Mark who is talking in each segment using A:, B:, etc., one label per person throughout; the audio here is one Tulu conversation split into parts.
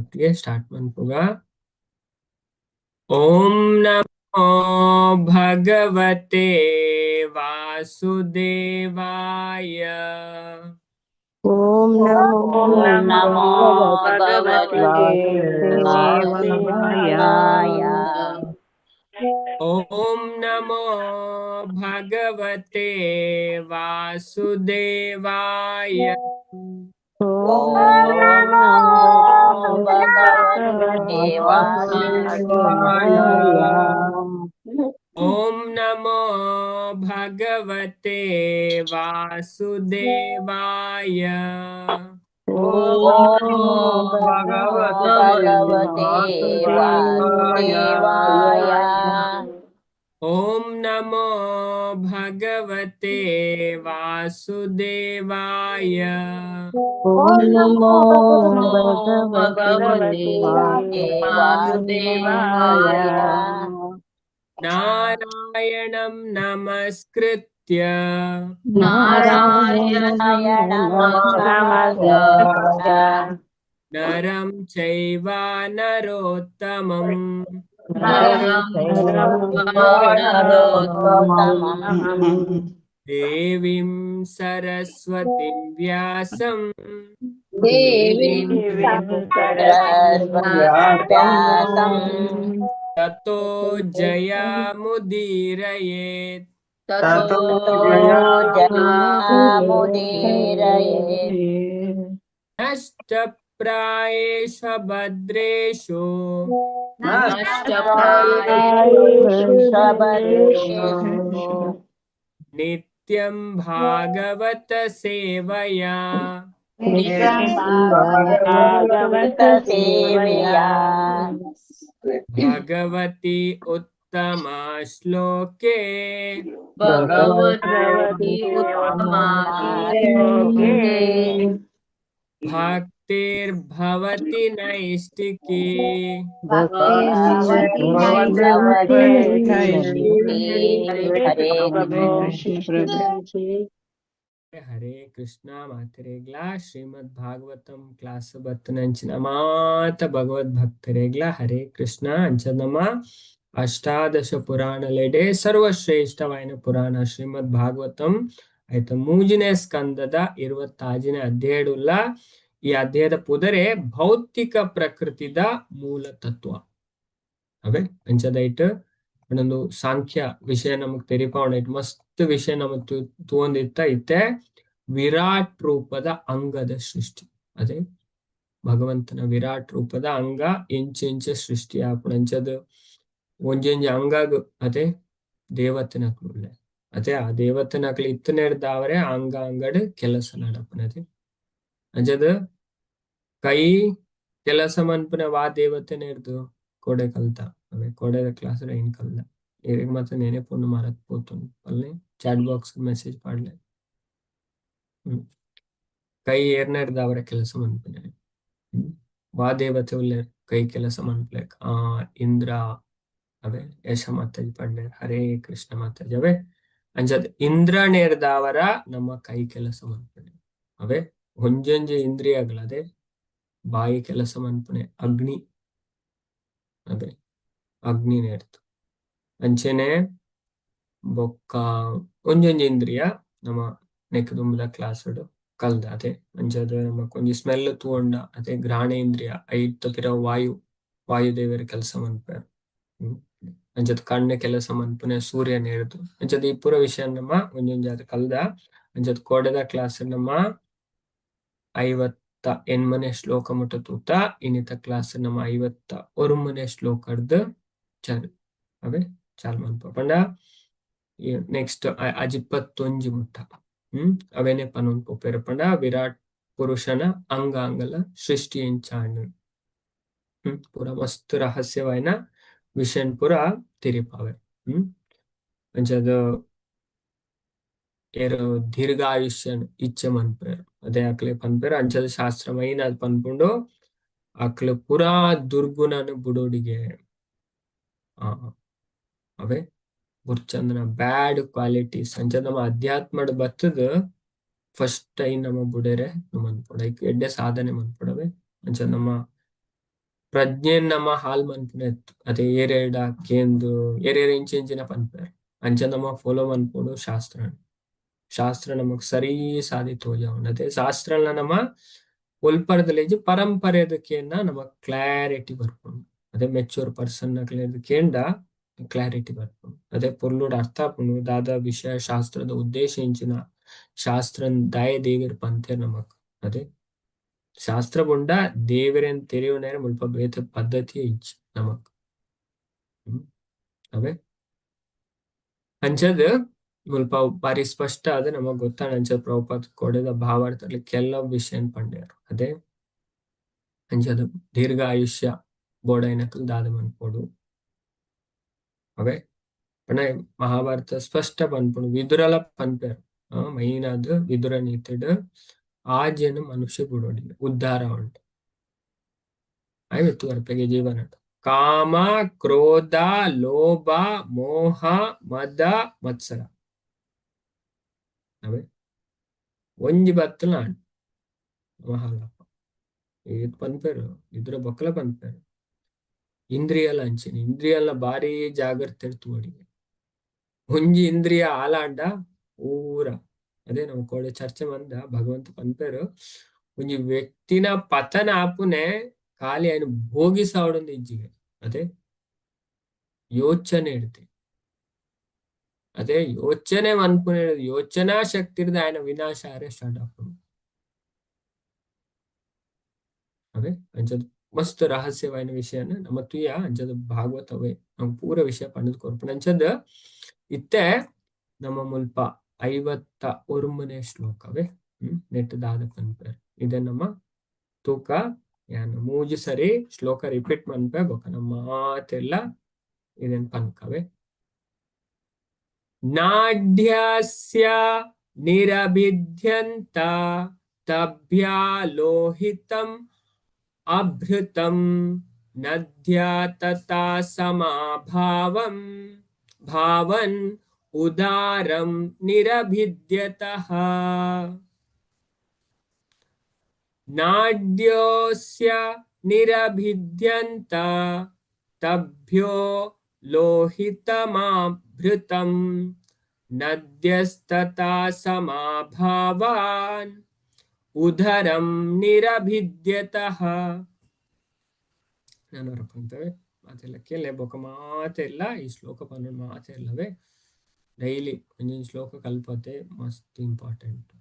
A: ಒಟ್ಟಿಗೆ ಸ್ಟಾರ್ಟ್ ಮನ್ಪುಗ. ಓಂ ನಮೋ ಭಗವತೆ ವಾಸುದೇವಾಯ.
B: ಓಂ ನಮೋ
C: ಓಂ ನಮೋ ಭಗವತೆ
B: ವಾಸುದೇವಾಯ.
C: ವಾಸುದೇವಾಯ.
A: ಓಂ ನಮೋ ಭಗವತೆ ವಾಸುದೇವಾಯ.
B: ಓಂ
C: ಓಂ
B: ನಮೋ
C: ನಮೋ ಭಗವತೆ
B: ವಾಸುದೇವಾಯ.
C: ವಾಸುದೇವಾಯ.
A: ಓಂ ನಮೋ ಭಗವತೆ ವಾಸುದೇವಾಯ.
B: ಓಂ
C: ಓಂ
B: ನಮೋ
C: ನಮೋ
B: ಭಗವತೆ
C: ಭಗವತೆ
B: ವಾಸುದೇವಾಯ.
C: ವಾಸುದೇವಾಯ.
A: ಓಂ ನಮೋ ಭಗವತೆ ವಾಸುದೇವಾಯ.
B: ಓಂ ನಮೋ
C: ನಮೋ
B: ಭಗವತೆ
C: ಭಗವತೆ
B: ವಾಸುದೇವಾಯ.
C: ವಾಸುದೇವಾಯ.
A: ನಾರಾಯಣಂ ನಮಸ್ಕೃತ್ಯ
B: ನಾರಾಯಣಂ
C: ನಾರಾಯಣಂ
B: ನಮಸ್ಕೃತ್ಯ
C: ನಮಸ್ಕೃತ್ಯ
A: ನರಂ ಚೈವ ನರೋತ್ತಮಂ
B: ನರಂ ಚೈವ
C: ನರೋತ್ತಮಂ
A: ದೇವೀಂ ಸರಸ್ವತಿಂ ವ್ಯಾಸಂ
C: ದೇವೀಂ ಸರಸ್ವತಿ ವ್ಯಾಸಂ
A: ತತೋ ಜಯಮುದೀರಯೇತ್.
C: ತತೋ ಜಯಮುದೀರಯೇತ್.
A: ನಷ್ಟಪ್ರಾಯೇಷು ಭದ್ರೇಷು
C: ನಷ್ಟಪ್ರಾಯೇಷು ಭದ್ರೇಷು
A: ನಿತ್ಯಂ ಭಾಗವತ ಸೇವಯಾ
C: ನಿತ್ಯಂ ಭಾಗವತ ಸೇವೆಯಾ
A: ಭಗವತಿ ಉತ್ತಮ ಶ್ಲೋಕೆ
D: ಭಗವತಿ ಉತ್ತಮಾಶ್ಲೋಕೆ
A: ಭಕ್ತಿರ್ಭವತಿ ನೈಷ್ಟಿಕಿ.
C: ಭಕ್ತಿರ್ಭವತಿ ನೈಷ್ಟಿಕೀ. ಹರೇ
A: ಹರೇ ಕೃಷ್ಣ. ಮಾತರೆಗ್ಲಾ ಶ್ರೀಮದ್ ಭಾಗವತಂ ಕ್ಲಾಸ್ ಬತ್ತನಂಚಿನ ಮಾತ ಭಗವದ್ ಭಕ್ತರೆಗ್ಲ ಹರೇ ಕೃಷ್ಣ. ಅಂಚನಮ ಅಷ್ಟಾದಶ ಪುರಾಣಲೆಡೆ ಸರ್ವಶ್ರೇಷ್ಠವಾಯಿನ ಪುರಾಣ ಶ್ರೀಮದ್ ಭಾಗವತಂ ಆಯ್ತು. ಮೂಜನೇ ಸ್ಕಂದದ 26ನೇ ಅಧ್ಯಾಯಡುಲ್ಲ. ಈ ಅಧ್ಯಾಯದ ಪುದರೆ ಭೌತಿಕ ಪ್ರಕೃತಿದ ಮೂಲ ತತ್ವ ಅವೇ. ಅಂಚದೈಟ್ ಒಂದೊಂದು ಸಾಂಖ್ಯ ವಿಷಯ ನಮಗ್ ತೆರಿಪಾವಣ it ಮಸ್ತ್ ವಿಷಯ ನಮಗ್ ತೂವೊಂದಿತ್ತ. ಇತ್ತೆ ವಿರಾಟ್ ರೂಪದ ಅಂಗದ ಸೃಷ್ಟಿ, ಅದೇ ಭಗವಂತನ ವಿರಾಟ್ ರೂಪದ ಅಂಗ ಎಂಚೆಂಚ ಸೃಷ್ಟಿ ಆಪುಣ, ಅಂಚದ ಒಂಜೊಂಜಿ ಅಂಗಾಗ ಅದೇ ದೇವತೆನಕ್ಲು ಉಲ್ಲೆ, ಅದೇ ಆ ದೇವತೆನಕ್ಲು ಇತ್ತನೆಡ್ದಾವರೆ ಅಂಗ ಅಂಗಡ್ ಕೆಲಸ ನಡಪುನದೆ. ಅಂಚದ ಕೈ ಕೆಲಸ ಮನ್ಪುನ ವಾ ದೇವತೆನೆರ್ದು ಕೋಡೆ ಕಲ್ತ ಅವೇ ಕೋಡೆದ ಕ್ಲಾಸ್ ಐನ್ ಕಲ್ದ. ಏರೆಗ್ ಮಾತ ನೇನೆ ಪೊಣ್ಣು ಮಾರತ್ ಪೋತುಂಡು ಪಲ್ಲೆ ಚಾಟ್ ಬಾಕ್ಸ್ ಮೆಸೇಜ್ ಪಾಡ್ಲೆ. ಕೈ ಏರ್ನೆಡ್ದಾವರೆ ಕೆಲಸ ಮನ್ಪುನೆ? ವಾ ದೇವತೆ ಉಲ್ಲೇರ್ ಕೈ ಕೆಲಸ ಮನ್ಪುಲೆಕ್? ಆ ಇಂದ್ರ ಅವೇ. ಯಶ ಮಾತಾಜಿ ಪಡ್ಲೆ, ಹರೇ ಕೃಷ್ಣ ಮಾತಾಜಿ. ಅವೇ ಅಂಚದ ಇಂದ್ರನೇರ್ದಾವರ ನಮ್ಮ ಕೈ ಕೆಲಸ ಮನ್ಪುನೆ ಅವೇ. ಒಂಜೊಂಜಿ ಇಂದ್ರಿಯಗಳದೆ ಬಾಯಿ ಕೆಲಸ ಮನ್ಪುನೆ ಅಗ್ನಿ, ಅದೇ ಅಗ್ನಿ ನೇರ್ತು. ಅಂಚೆನೆ ಬೊಕ್ಕ ಒಂಜೊಂಜಿ ಇಂದ್ರಿಯ ನಮ್ಮ ನೆಕ್ ದುಂಬುದ ಕ್ಲಾಸ್ ಕಲ್ದ ಅದೇ. ಅಂಚದ ನಮಕ್ ಒಂಜಿ ಸ್ಮೆಲ್ ತೂವೊಂಡ ಅದೇ ಘ್ರಾಣೇಂದ್ರಿಯ, ಐತ ಪಿರ ವಾಯು, ವಾಯುದೇವರ ಕೆಲಸ ಮನ್ಪೆರ್. ಅಂಚದ ಕಣ್ಣು ಕೆಲಸ ಮನ್ಪುನೆ ಸೂರ್ಯ ನೇರ್ದು. ಅಂಚದ ಈ ಪೂರ ವಿಷಯ ನಮ್ಮ ಒಂಜೊಂಜಿ ಕಲ್ದ. ಅಂಚದ ಕೋಡೆದ ಕ್ಲಾಸ್ ನಮ್ಮ 58ನೇ ಶ್ಲೋಕ ಮುಟ್ಟ ತೂತ. ಇನ್ನಿತ ಕ್ಲಾಸ್ ನಮ್ಮ 51ನೇ ಶ್ಲೋಕರ್ದು ಚಾಲ್ ಅವೇ ಚಾಲ್ ಮನ್ಪ ಪಂಡ ನೆಕ್ಸ್ಟ್ ಅಜಿಪ್ಪತ್ತೊಂಜಿ ಮುಟ್ಟ ಅವೇನೆ ಪನೊಂದು ಪೋಪೆರ್. ಪಂಡ ವಿರಾಟ್ ಪುರುಷನ ಅಂಗ ಅಂಗಲ ಸೃಷ್ಟಿ ಎಂಚಾಂಡ್ ಪೂರ ಮಸ್ತ್ ರಹಸ್ಯವಾಯಿನ ವಿಷಯನ್ ಪೂರ ತೆರಿಪಾವೆ. ಅಂಚದ ಏರು ದೀರ್ಘಾಯುಷ್ಯನ್ ಇಚ್ಛೆ ಮನ್ಪೆರ್ ಅದೇ ಅಕ್ಲೆ ಪನ್ಪೆರ್. ಅಂಚದ ಶಾಸ್ತ್ರ ಮೈನ್ ಅದ್ ಪನ್ಪುಂಡು, ಅಕ್ಲು ಪೂರಾ ದುರ್ಗುಣನ ಬುಡೋಡಿಗೆ. ಅವೇ ಬುರ್ಚಂದನ ಬ್ಯಾಡ್ ಕ್ವಾಲಿಟೀಸ್. ಅಂಚ ನಮ್ಮ ಅಧ್ಯಾತ್ಮಡ್ ಬತ್ತದ ಫಸ್ಟ್ ಟೈಮ್ ನಮ್ಮ ಬುಡೆರೆ ಮನ್ಪೊಡು, ಐಕ್ ಎಡ್ಡೆ ಸಾಧನೆ ಮನ್ಪೊಡವೆ. ಅಂಚ ನಮ್ಮ ಪ್ರಜ್ಞೆ ನಮ್ಮ ಹಾಲ್ ಮನ್ಪುನ ಅದೇ ಏರೇಡ ಕೇಂದು ಏರೇರ ಇಂಚಿಂಚಿನ ಪನ್ಪೇರ್ ಅಂಚ ನಮ್ಮ ಫಾಲೋ ಮನ್ಪೊಡು ಶಾಸ್ತ್ರ. ಶಾಸ್ತ್ರ ನಮಗ್ ಸರಿ ಸಾದಿ ತೋಜಾವುಂಡು. ಅದೇ ಶಾಸ್ತ್ರನ ನಮ್ಮ ಒಲ್ಪರದಲೇಜಿ ಪರಂಪರೆದಕ್ಕೇನ ನಮಗ್ ಕ್ಲಾರಿಟಿ ಬರ್ಪುಂಡು. ಅದೇ ಮೆಚೂರ್ ಪರ್ಸನ್ ಕೇಂಡ ಕ್ಲಾರಿಟಿ ಬರ್ಪುಂಡು. ಅದೇ ಪೊರ್ಲುಡು ಅರ್ಥ ಆಪುಂಡು ದಾದ ವಿಷಯ ಶಾಸ್ತ್ರದ ಉದ್ದೇಶ ಇಂಚಿನ ಶಾಸ್ತ್ರ ದಾಯ ದೇವಿರ್ ಪಂತೇರ್ ನಮಕ್. ಅದೇ ಶಾಸ್ತ್ರ ಬುಂಡ ದೇವರೇನ್ ತೆರಿಯುನೇರ ಮುಲ್ಪ ಬೇತೆ ಪದ್ಧತಿ ಇಜ್ಜಿ ನಮಕ್. ಅವೇ ಅಂಚದ ಮುಲ್ಪ ಬಾರಿ ಸ್ಪಷ್ಟ ಆದ ನಮಗ್ ಗೊತ್ತಾಣ. ಅಂಚದ ಪ್ರಭುಪಾದ ಕೊಡೆದ ಭಾವಾರ್ಥದಲ್ಲಿ ಕೆಲವು ವಿಷಯ ಪಂಡ್ಯಾರು. ಅದೇ ಅಂಚದ ದೀರ್ಘ ಆಯುಷ್ಯ ಬೋಡೈನಕಲ್ ದಾದ ಮನ್ಪೊಡು. ಅವೇ ಪಂಡ ಮಹಾಭಾರತ ಸ್ಪಷ್ಟ ಪನ್ಪುಂಡು. ವಿದುರಲ ಪನ್ಪೇರು ಮೈನಾದ್ ವಿದುರ ನೀತಿಡ್ ಆಜೆನ್ ಮನುಷ್ಯ ಬುಡೋಡಿ ಉದ್ಧಾರ ಉಂಟು. ಐವತ್ತು ಬರ್ಪೆಗೆ ಜೀವನ ಕಾಮ ಕ್ರೋಧ ಲೋಭ ಮೋಹ ಮದ ಮತ್ಸರ ಅವೇ ಒಂಜಿ ಬತ್ತಲ ಮಹಾಲಪ್ಪ ಏತ್ ಪನ್ಪೇರು ಇದ್ರ ಬೊಕ್ಕಲ ಪನ್ಪೇರು. ಇಂದ್ರಿಯಲ ಅಂಚಿನ ಇಂದ್ರಿಯಲ ಬಾರಿ ಜಾಗ್ರತೆ ತೋಡಿ ಒಂಜಿ ಇಂದ್ರಿಯ ಆಲಾಂಡ ಊರ. ಅದೇ ನಮ್ಮ ಕೋಡೆ ಚರ್ಚೆ ಮಂದ ಭಗವಂತ ಪನ್ಪೇರು ಒಂಜಿ ವ್ಯಕ್ತಿನ ಪತನ ಆಪುನೆ ಖಾಲಿ ఆయన ಭೋಗಿಸಾವಡೊಂದು ಇಜ್ಜಿಗೆ. ಅದೇ ಯೋಚನೆ ಇಡ್ತೆ. ಅದೇ ಯೋಚನೆ ಮನ್ಪುನೆ ಯೋಚನಾ ಶಕ್ತಿ ಇರ್ದ ఆయన ವಿನಾಶ ಆರೆ ಸ್ಟಾರ್ಟ್ ಆಪುಂಡು. ಅದೇ ಅಂಚದ ಮಸ್ತ್ ರಹಸ್ಯವಾಯಿನ ವಿಷಯನ ನಮ್ಮ ತುಯ ಅಂಚದ ಭಾಗವತವೇ ನಮ್ಮ ಪೂರ ವಿಷಯ ಪಂಡದ್ ಕೊರ್ಪುಂಡು. ಅಂಚದ ಇತ್ತೆ ನಮ್ಮ ಮುಲ್ಪ 51ನೇ ಶ್ಲೋಕವೇ ನೆಟ್ ದಾದ ಪನ್ಪೇರ್ ಇದೆ ನಮ್ಮ ತೂಕ ಯಾನ್ ಮೂಜಿ ಸರಿ ಶ್ಲೋಕ ರಿಪೀಟ್ ಮನ್ಪೆ ಬೊಕ ನಮ್ಮ ಮಾತೆಲ್ಲ ಇದನ್ ಪನ್ಕವೆ. ನಾಢ್ಯಸ್ಯ ನಿರಭಿಧ್ಯಂತ ತಭ್ಯಾ ಲೋಹಿತಂ ಅಭೃತಂ ನದ್ಯಾ ತಥಾ ಸಮಾಭಾವಂ ಭಾವನ್ ಉದಾರಂ ನಿರಭಿದ್ಯತಃ. ನಾಡ್ಯೋಸ್ಯ ನಿರಭಿದ್ಯಂತ ತಭ್ಯೋ ಲೋಹಿತಮಾಭೃತಂ ನದ್ಯಸ್ತಥಾ ಸಮಾಭಾವಾನ್ ಉದರಂ ನಿರಭಿದ್ಯತಃ. ನಾನು ಪಂತವೆ ಮಾತೆಲ್ಲ ಕೇಳೆ ಬೊಕ ಮಾತೆಲ್ಲ ಈ ಶ್ಲೋಕ ಪನ್ನೊಂದು ಮಾತೆಲ್ಲವೇ ಡೈಲಿ ಒಂಜೊಂಜಿ ಶ್ಲೋಕ ಕಲ್ಪತೆ ಮಸ್ತ್ ಇಂಪಾರ್ಟೆಂಟ್.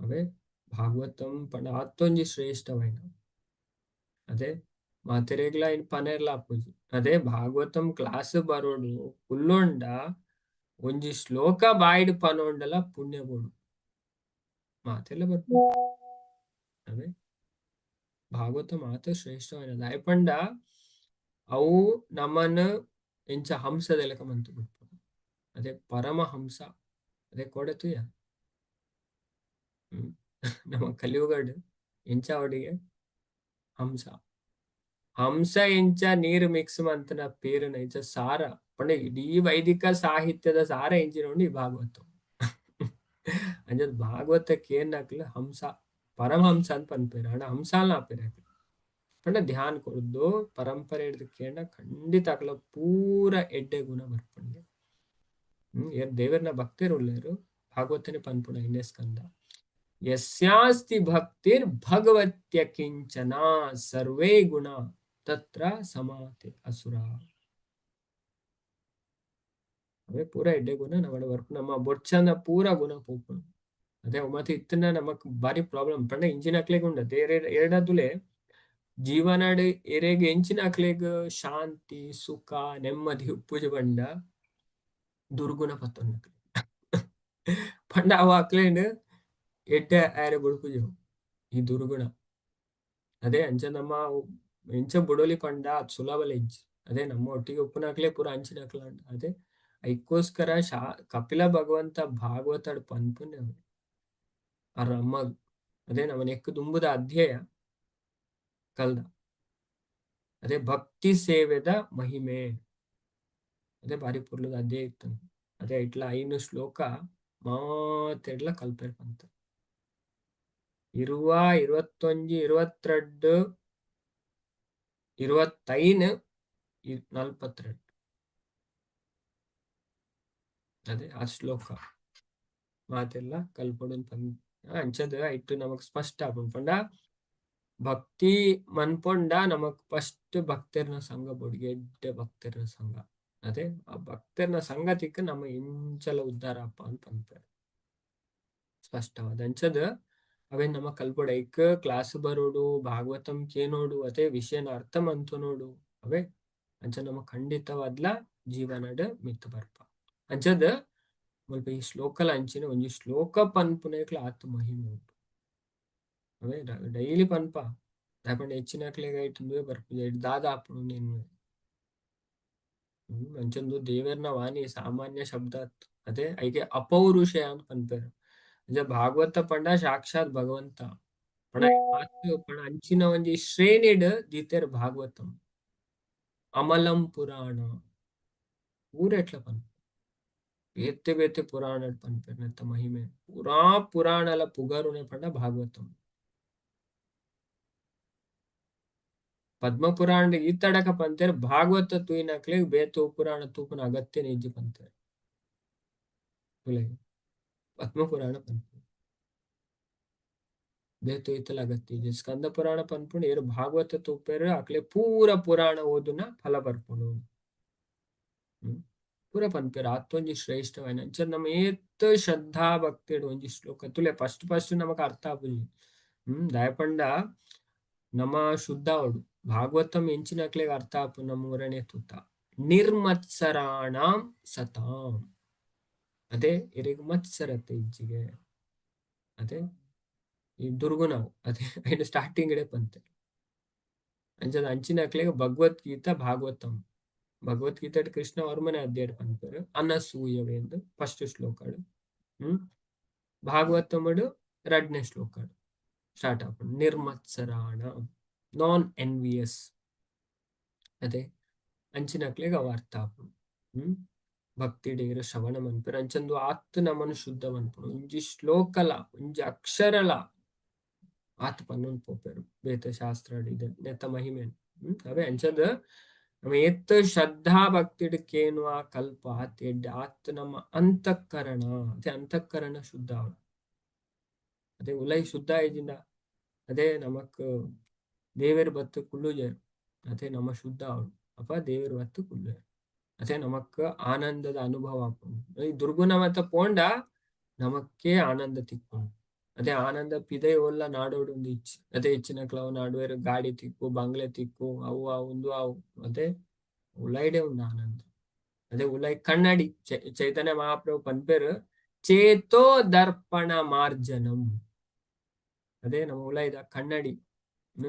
A: ಅವೇ ಭಾಗವತಂ ಪಂಡ ಆತೊಂಜಿ ಶ್ರೇಷ್ಠವೈನ. ಅದೇ ಮಾತೆರೆಗ್ಲ ಇನ್ ಪನೆರ್ಲ ಆಪುಜಿ. ಅದೇ ಭಾಗವತಂ ಕ್ಲಾಸ್ ಬರೋಡು ಕುಲ್ಲೊಂಡ ಒಂಜಿ ಶ್ಲೋಕ ಬಾಯ್ಡ್ ಪನೊಂಡಲ ಪುಣ್ಯ ಬೋಡು ಮಾತೆಲ್ಲ ಬರ್ಪು. ಅವೇ ಭಾಗವತ ಮಾತ ಶ್ರೇಷ್ಠವೈನ ದಾಯೆ ಪಂಡ ಅವು ನಮನ್ ಎಂಚ ಹಂಸದ ಮಂತು ಬಿಡ್ಪುಂಡು. ಅದೇ ಪರಮಹಂಸ ಅದೇ ಕೋಡೆ ತುಯ ನಮ್ಮ ಕಲಿಯುಗಡ್ ಎಂಚ ಅವಡಿಗೆ ಹಂಸ ಹಂಸ ಎಂಚ ನೀರು ಮಿಕ್ಸ್ ಮಂತನ ಪೇರುನ ಎಂಚ ಸಾರ ಪಂಡ ಇಡೀ ವೈದಿಕ ಸಾಹಿತ್ಯದ ಸಾರ ಎಂಚಿನ ಉಂಡು ಈ ಭಾಗವತ. ಅಂಚ ಭಾಗವತಕ್ಕೆ ಏನಾಕ್ಲ ಹಂಸ ಪರಮಹಂಸ ಅಂತ ಪನ್ಪೇರು. ಆಂಡ ಹಂಸಾಲ ಆಪೇರು ಪಂಡ ಧ್ಯಾನ ಕೊರ್ದು ಪರಂಪರೆ ಹಿಡ್ದು ಕೇಂಡ ಖಂಡಿತ ಅಕ್ಲ ಪೂರ ಎಡ್ಡೆ ಗುಣ ಬರ್ಪುಂಡು. ಏರ್ ದೇವರ್ನ ಭಕ್ತರು ಉಲ್ಲೇರು ಭಾಗವತನೆ ಪನ್ಪುಣ ಐನೇ ಸ್ಕಂದ ಯಸ್ಯಾಸ್ತಿ ಭಕ್ತಿರ್ ಭಗವತ್ಯ ಕಿಂಚನ ಸರ್ವೇ ಗುಣ ತತ್ರ ಸಮಾತೆ ಅಸುರ. ಅವೇ ಪೂರ ಎಡ್ಡೆ ಗುಣ ನಮ್ಮ ವರ್ಕ್ ನಮ್ಮ ಬೊಡ್ಚನ ಪೂರ ಗುಣ ಪೋಪುಂಡು. ಅದೇ ಮತ್ತೆ ಇತ್ತನ ನಮಕ್ ಬಾರಿ ಪ್ರಾಬ್ಲಮ್ ಪಂಡ ಇಂಜಿನ್ ಅಕ್ಲೆಗ್ ಉಂಡ ಎರಡದುಲೆ ಜೀವನಡ್ ಎರೆಗ್ ಎಂಚಿನ ಅಕ್ಲೆಗ್ ಶಾಂತಿ ಸುಖ ನೆಮ್ಮದಿ ಉಪ್ಪುಜಿ ಪಂಡ ದುರ್ಗುಣ ಪತ್ತೊಂದು ಪಂಡ ಅವ ಅಕ್ಲೇನ್ ಎಡ್ಡೆ ಆರೆ ಬುಡ್ಪುಜಿ ಈ ದುರ್ಗುಣ. ಅದೇ ಅಂಚ ನಮ್ಮ ಎಂಚ ಬುಡೋಲಿ ಪಂಡ ಅದು ಸುಲಭಲ ಇಜ್ಜಿ. ಅದೇ ನಮ್ಮ ಒಟ್ಟಿಗೆ ಉಪ್ಪುನಾಕ್ಲೆ ಪೂರ ಅಂಚಿನಕ್ಲ ಅದೇ ಐಕ್ಕೋಸ್ಕರ ಕಪಿಲ ಭಗವಂತ ಭಾಗವತಡ್ ಪನ್ಪುನೆ ಆ ರಮ್ಮ. ಅದೇ ನಮ್ಮ ನೆಕ್ಕು ದುಂಬುದ ಅಧ್ಯಾಯ ಕಲ್ದ ಅದೇ ಭಕ್ತಿ ಸೇವೆದ ಮಹಿಮೆ. ಅದೇ ಬಾರಿ ಪೊರ್ಲುದ ಅಧ್ಯಾಯ ಇತ್ತು. ಅದೇ ಇಟ್ಲ 5 ಶ್ಲೋಕ ಮಾತೆಡ್ಲ ಕಲ್ಪೆರ್ ಪಂತ 20, 21, 22 25 42 ಅದೇ ಆ ಶ್ಲೋಕ ಮಾತೆಲ್ಲ ಕಲ್ಪೊಡು ಪನ್ ಅಂಚದ ಇಟ್ಟು ನಮಕ್ ಸ್ಪಷ್ಟ ಆಪುಂಡು ಪಂಡ ಭಕ್ತಿ ಮನ್ಪೊಂಡ ನಮಕ್ ಫಸ್ಟ್ ಭಕ್ತೆರ್ನ ಸಂಘ ಬೋಡು ಎಡ್ಡೆ ಭಕ್ತೆರ್ನ ಸಂಘ ಅದೇ ಆ ಭಕ್ತೆರ್ನ ಸಂಗತಿಕ್ ನಮ್ಮ ಇಂಚಲ ಉದ್ಧಾರ ಅಪ್ಪ ಅಂತ ಪನ್ಪೆರ್ ಸ್ಪಷ್ಟವಾದ ಅಂಚದ ಅವೇ ನಮ್ಮ ಕಲ್ಪೊಡು ಐಕ್ ಕ್ಲಾಸ್ ಬರೋಡು ಭಾಗವತಂ ಕೇನೋಡು ಅದೇ ವಿಷಯನ ಅರ್ಥ ಮಂತೊನೋಡು ಅವೇ ಅಂಚ ನಮ್ಮ ಖಂಡಿತವಾದ್ಲ ಜೀವನಡ್ ಮಿತ್ತ್ ಬರ್ಪ ಅಂಚದ ಮುಲ್ಪ ಈ ಶ್ಲೋಕಲ ಅಂಚಿನ ಒಂಜಿ ಶ್ಲೋಕ ಪನ್ಪುನೈಕ್ಲ ಆತ್ ಮಹಿಮೆ ಉಂಡು ಅವೇ ಡೈಲಿ ಪನ್ಪ ದಾಯೆ ಪಂಡ ಹೆಚ್ಚಿನಕ್ಲೆಗ್ ಐಟ್ ಉಂದುವೇ ಬರ್ಪುಜಿ ಐಟ್ ದಾದ ಆಪುಂಡು ಉಂದು ಅಂಚಂದು ದೇವೆರ್ನ ವಾಣಿ ಸಾಮಾನ್ಯ ಶಬ್ದ ಅದೇ ಐಕೆ ಅಪೌರುಷಯ ಅಂತ ಪನ್ಪೆರ್ ಅಂಚ ಭಾಗವತ ಪಂಡ ಸಾಕ್ಷಾತ್ ಭಗವಂತ ಪಂಡ ಪಂಡ ಅಂಚಿನ ಒಂಜಿ ಶ್ರೇಣಿಡ್ ದೀತೆರ್ ಭಾಗವತಂ ಅಮಲಂ ಪುರಾಣ ಊರೆಟ್ಲ ಪನ್ಪ ಬೇತೆ ಬೇತೆ ಪುರಾಣ ಪನ್ಪೆರ್ ನೆತ್ತ ಮಹಿಮೆ ಪೂರಾ ಪುರಾಣಲ ಪುಗರುನೆ ಪಂಡ ಭಾಗವತಂ ಪದ್ಮ ಪುರಾಣ ಈ ತಡಕ ಪಂತೆರ್ ಭಾಗವತ ತೂಯಿನಕ್ಲೆಗ್ ಬೇತೆ ಪುರಾಣ ತೂಪುನ ಅಗತ್ಯ ಇಜ್ಜಿ ಪಂತೆರ್ ಪದ್ಮ ಪುರಾಣ ಪನ್ಪುಂಡು ಬೇತೆ ಇತ್ತಲ ಅಗತ್ಯ ಇಜ್ಜಿ ಸ್ಕಂದ ಪುರಾಣ ಪನ್ಪುಂಡು ಏರ್ ಭಾಗವತ ತೂಪೆರ್ ಅಕ್ಲೆ ಪೂರ ಪುರಾಣ ಓದುನ ಫಲ ಬರ್ಪುಂಡು ಪೂರ ಪನ್ಪೆರ್ ಆತೊಂಜಿ ಶ್ರೇಷ್ಠವಾಯಿನ ಅಂಚ ನಮ ಏತ್ ಶ್ರದ್ಧಾ ಭಕ್ತಿಡ್ ಒಂಜಿ ಶ್ಲೋಕ ತುಲೆ ಫಸ್ಟ್ ಫಸ್ಟ್ ನಮಕ್ ಅರ್ಥ ಆಪುಜಿ ದಾಯೆ ಪಂಡ ನಮ ಶುದ್ಧ ಆವೊಡು ಭಾಗವತಂ ಎಂಚಿನಕ್ಲೆಗ್ ಅರ್ಥ ಆಪುನ ಮೂರನೇ ತುತ್ತ ನಿರ್ಮತ್ಸರಾಣಾಂ ಸತಾಂ ಅದೇ ಇರೆಗ್ ಮತ್ಸರತೆ ಇಜ್ಜಿಗೆ ಅದೇ ಈ ದುರ್ಗುಣವು ಅದೇ ಐನ ಸ್ಟಾರ್ಟಿಂಗ್ ಇಡೆ ಪಂತೆ ಅಂಚದ ಅಂಚಿನಕ್ಲೆಗ್ ಭಗವದ್ಗೀತಾ ಭಾಗವತಂ ಭಗವದ್ಗೀತೆ ಕೃಷ್ಣ ವರ್ಮನೆ ಅಧ್ಯಾಯ ಪನ್ಪೆರ್ ಅನಸೂಯವೆ ಎಂದು ಫಸ್ಟ್ ಶ್ಲೋಕಡ್ ಭಾಗವತಮಡು ರಡ್ನೇ ಶ್ಲೋಕಡ್ ಸ್ಟಾರ್ಟ್ ಆಪುಂಡು ನಿರ್ಮತ್ಸರಾಣ ನಾನ್ ಎನ್ವಿಯಸ್ ಅದೇ ಅಂಚಿನಕ್ಲೆಗ್ ಅವು ಅರ್ಥ ಆಪುಂಡು ಭಕ್ತಿ ಡೇರ ಶ್ರವಣ ಮನ್ಪೆರ್ ಅಂಚಂದು ಆತ್ ನಮನ್ ಶುದ್ಧ ಮನ್ಪುಂಡು ಒಂಜಿ ಶ್ಲೋಕಲ ಒಂಜಿ ಅಕ್ಷರಲ ಆತ್ ಪನ್ನೊಂದು ಪೋಪೆರ್ ಬೇತೆ ಶಾಸ್ತ್ರ ಇದೆ ನೆತ್ತ ಮಹಿಮೆ ಅವೇ ಅಂಚದ ನಮ್ಮ ಏತ್ ಶ್ರದ್ಧಾ ಭಕ್ತಿಡ್ ಕೇನುವ ಕಲ್ಪ ಆತ್ ಎಡ್ಡೆ ಆತ್ ನಮ್ಮ ಅಂತಃಕರಣ ಅದೇ ಅಂತಃಕರಣ ಶುದ್ಧ ಆವೊಡು ಅದೇ ಉಲೈ ಶುದ್ಧ ಆಯಿಜಿಂಡ ಅದೇ ನಮಕ್ ದೇವೆರ್ ಬತ್ತ್ ಕುಲ್ಲುಜೆರ್ ಅದೇ ನಮ್ಮ ಶುದ್ಧ ಆವೊಡು ಅಪ ದೇವೆರ್ ಬತ್ತ್ ಕುಲ್ಲುವೆರ್ ಅದೇ ನಮಕ್ ಆನಂದದ ಅನುಭವ ಆಪುಂಡು ಈ ದುರ್ಗುಣ ಮತ ಪೋಂಡ ನಮಕ್ಕೇ ಆನಂದ ತಿಕ್ಕುಂಡು ಅದೇ ಆನಂದ ಪಿದೈ ಓಲ್ಲ ನಾಡೋಡು ಉಂದು ಇಚ್ಚಿ ಅದೇ ಹೆಚ್ಚಿನಕ್ಲ ನಾಡುವೆರ್ ಗಾಡಿ ತಿಕ್ಕು ಬಂಗ್ಲೆ ತಿಕ್ಕು ಅವು ಅವು ಉಂದು ಅವು ಅದೇ ಉಲೈಡೆ ಉಂಡು ಆನಂದ ಅದೇ ಉಲೈ ಕನ್ನಡಿ ಚೈತನ್ಯ ಮಹಾಪ್ರಭು ಪನ್ಪೆರ್ ಚೇತೋ ದರ್ಪಣ ಮಾರ್ಜನಂ ಅದೇ ನಮ್ಮ ಉಲೈದ ಕನ್ನಡಿ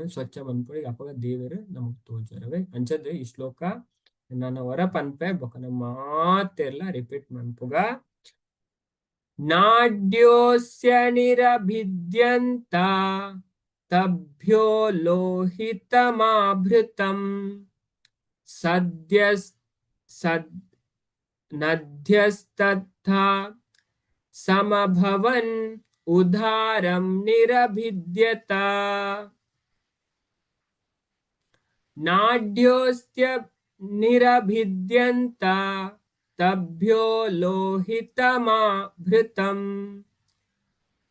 A: ಸ್ವಚ್ಛ ಮನ್ಪೊಡು ಅಪಗ ದೇವೆರ್ ನಮಕ್ ತೋಜುವೆರ್ ಅಂಚದ್ ಈ ಶ್ಲೋಕ ನನ ಒರ ಪನ್ಪೆ ಬೊಕ ನಮ್ಮ ಮಾತೆರ್ಲ ರಿಪೀಟ್ ಮನ್ಪುಗ ನಾಡ್ಯೋಸ್ಯ ನಿರಭಿದ್ಯಂತ ತಭ್ಯೋ ಲೋಹಿತಮಾಭೃತಂ ಸದ್ಯಸ್ ಸದ್ ನದ್ಯಸ್ತಥಾ ಸಮಭವನ್ ಉದಾರಂ ನಿರಭಿದ್ಯತ ನಾಡ್ಯೋಸ್ತ್ಯ ನಿರಭಿದ್ಯಂತ ತಭ್ಯೋ ಲೋಹಿತಮಾಭೃತಂ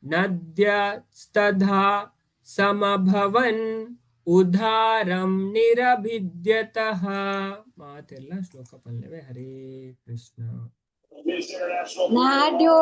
A: ನದ್ಯಸ್ತಥಾ ಸಮಭವನ್ ಉದಾರಂ ನಿರಭಿದ್ಯತಃ ಮಾತೆಲ್ಲ ಶ್ಲೋಕ ಪಲ್ಲೆವೆ ಹರೇ ಕೃಷ್ಣ.
B: ನಾಡ್ಯೋ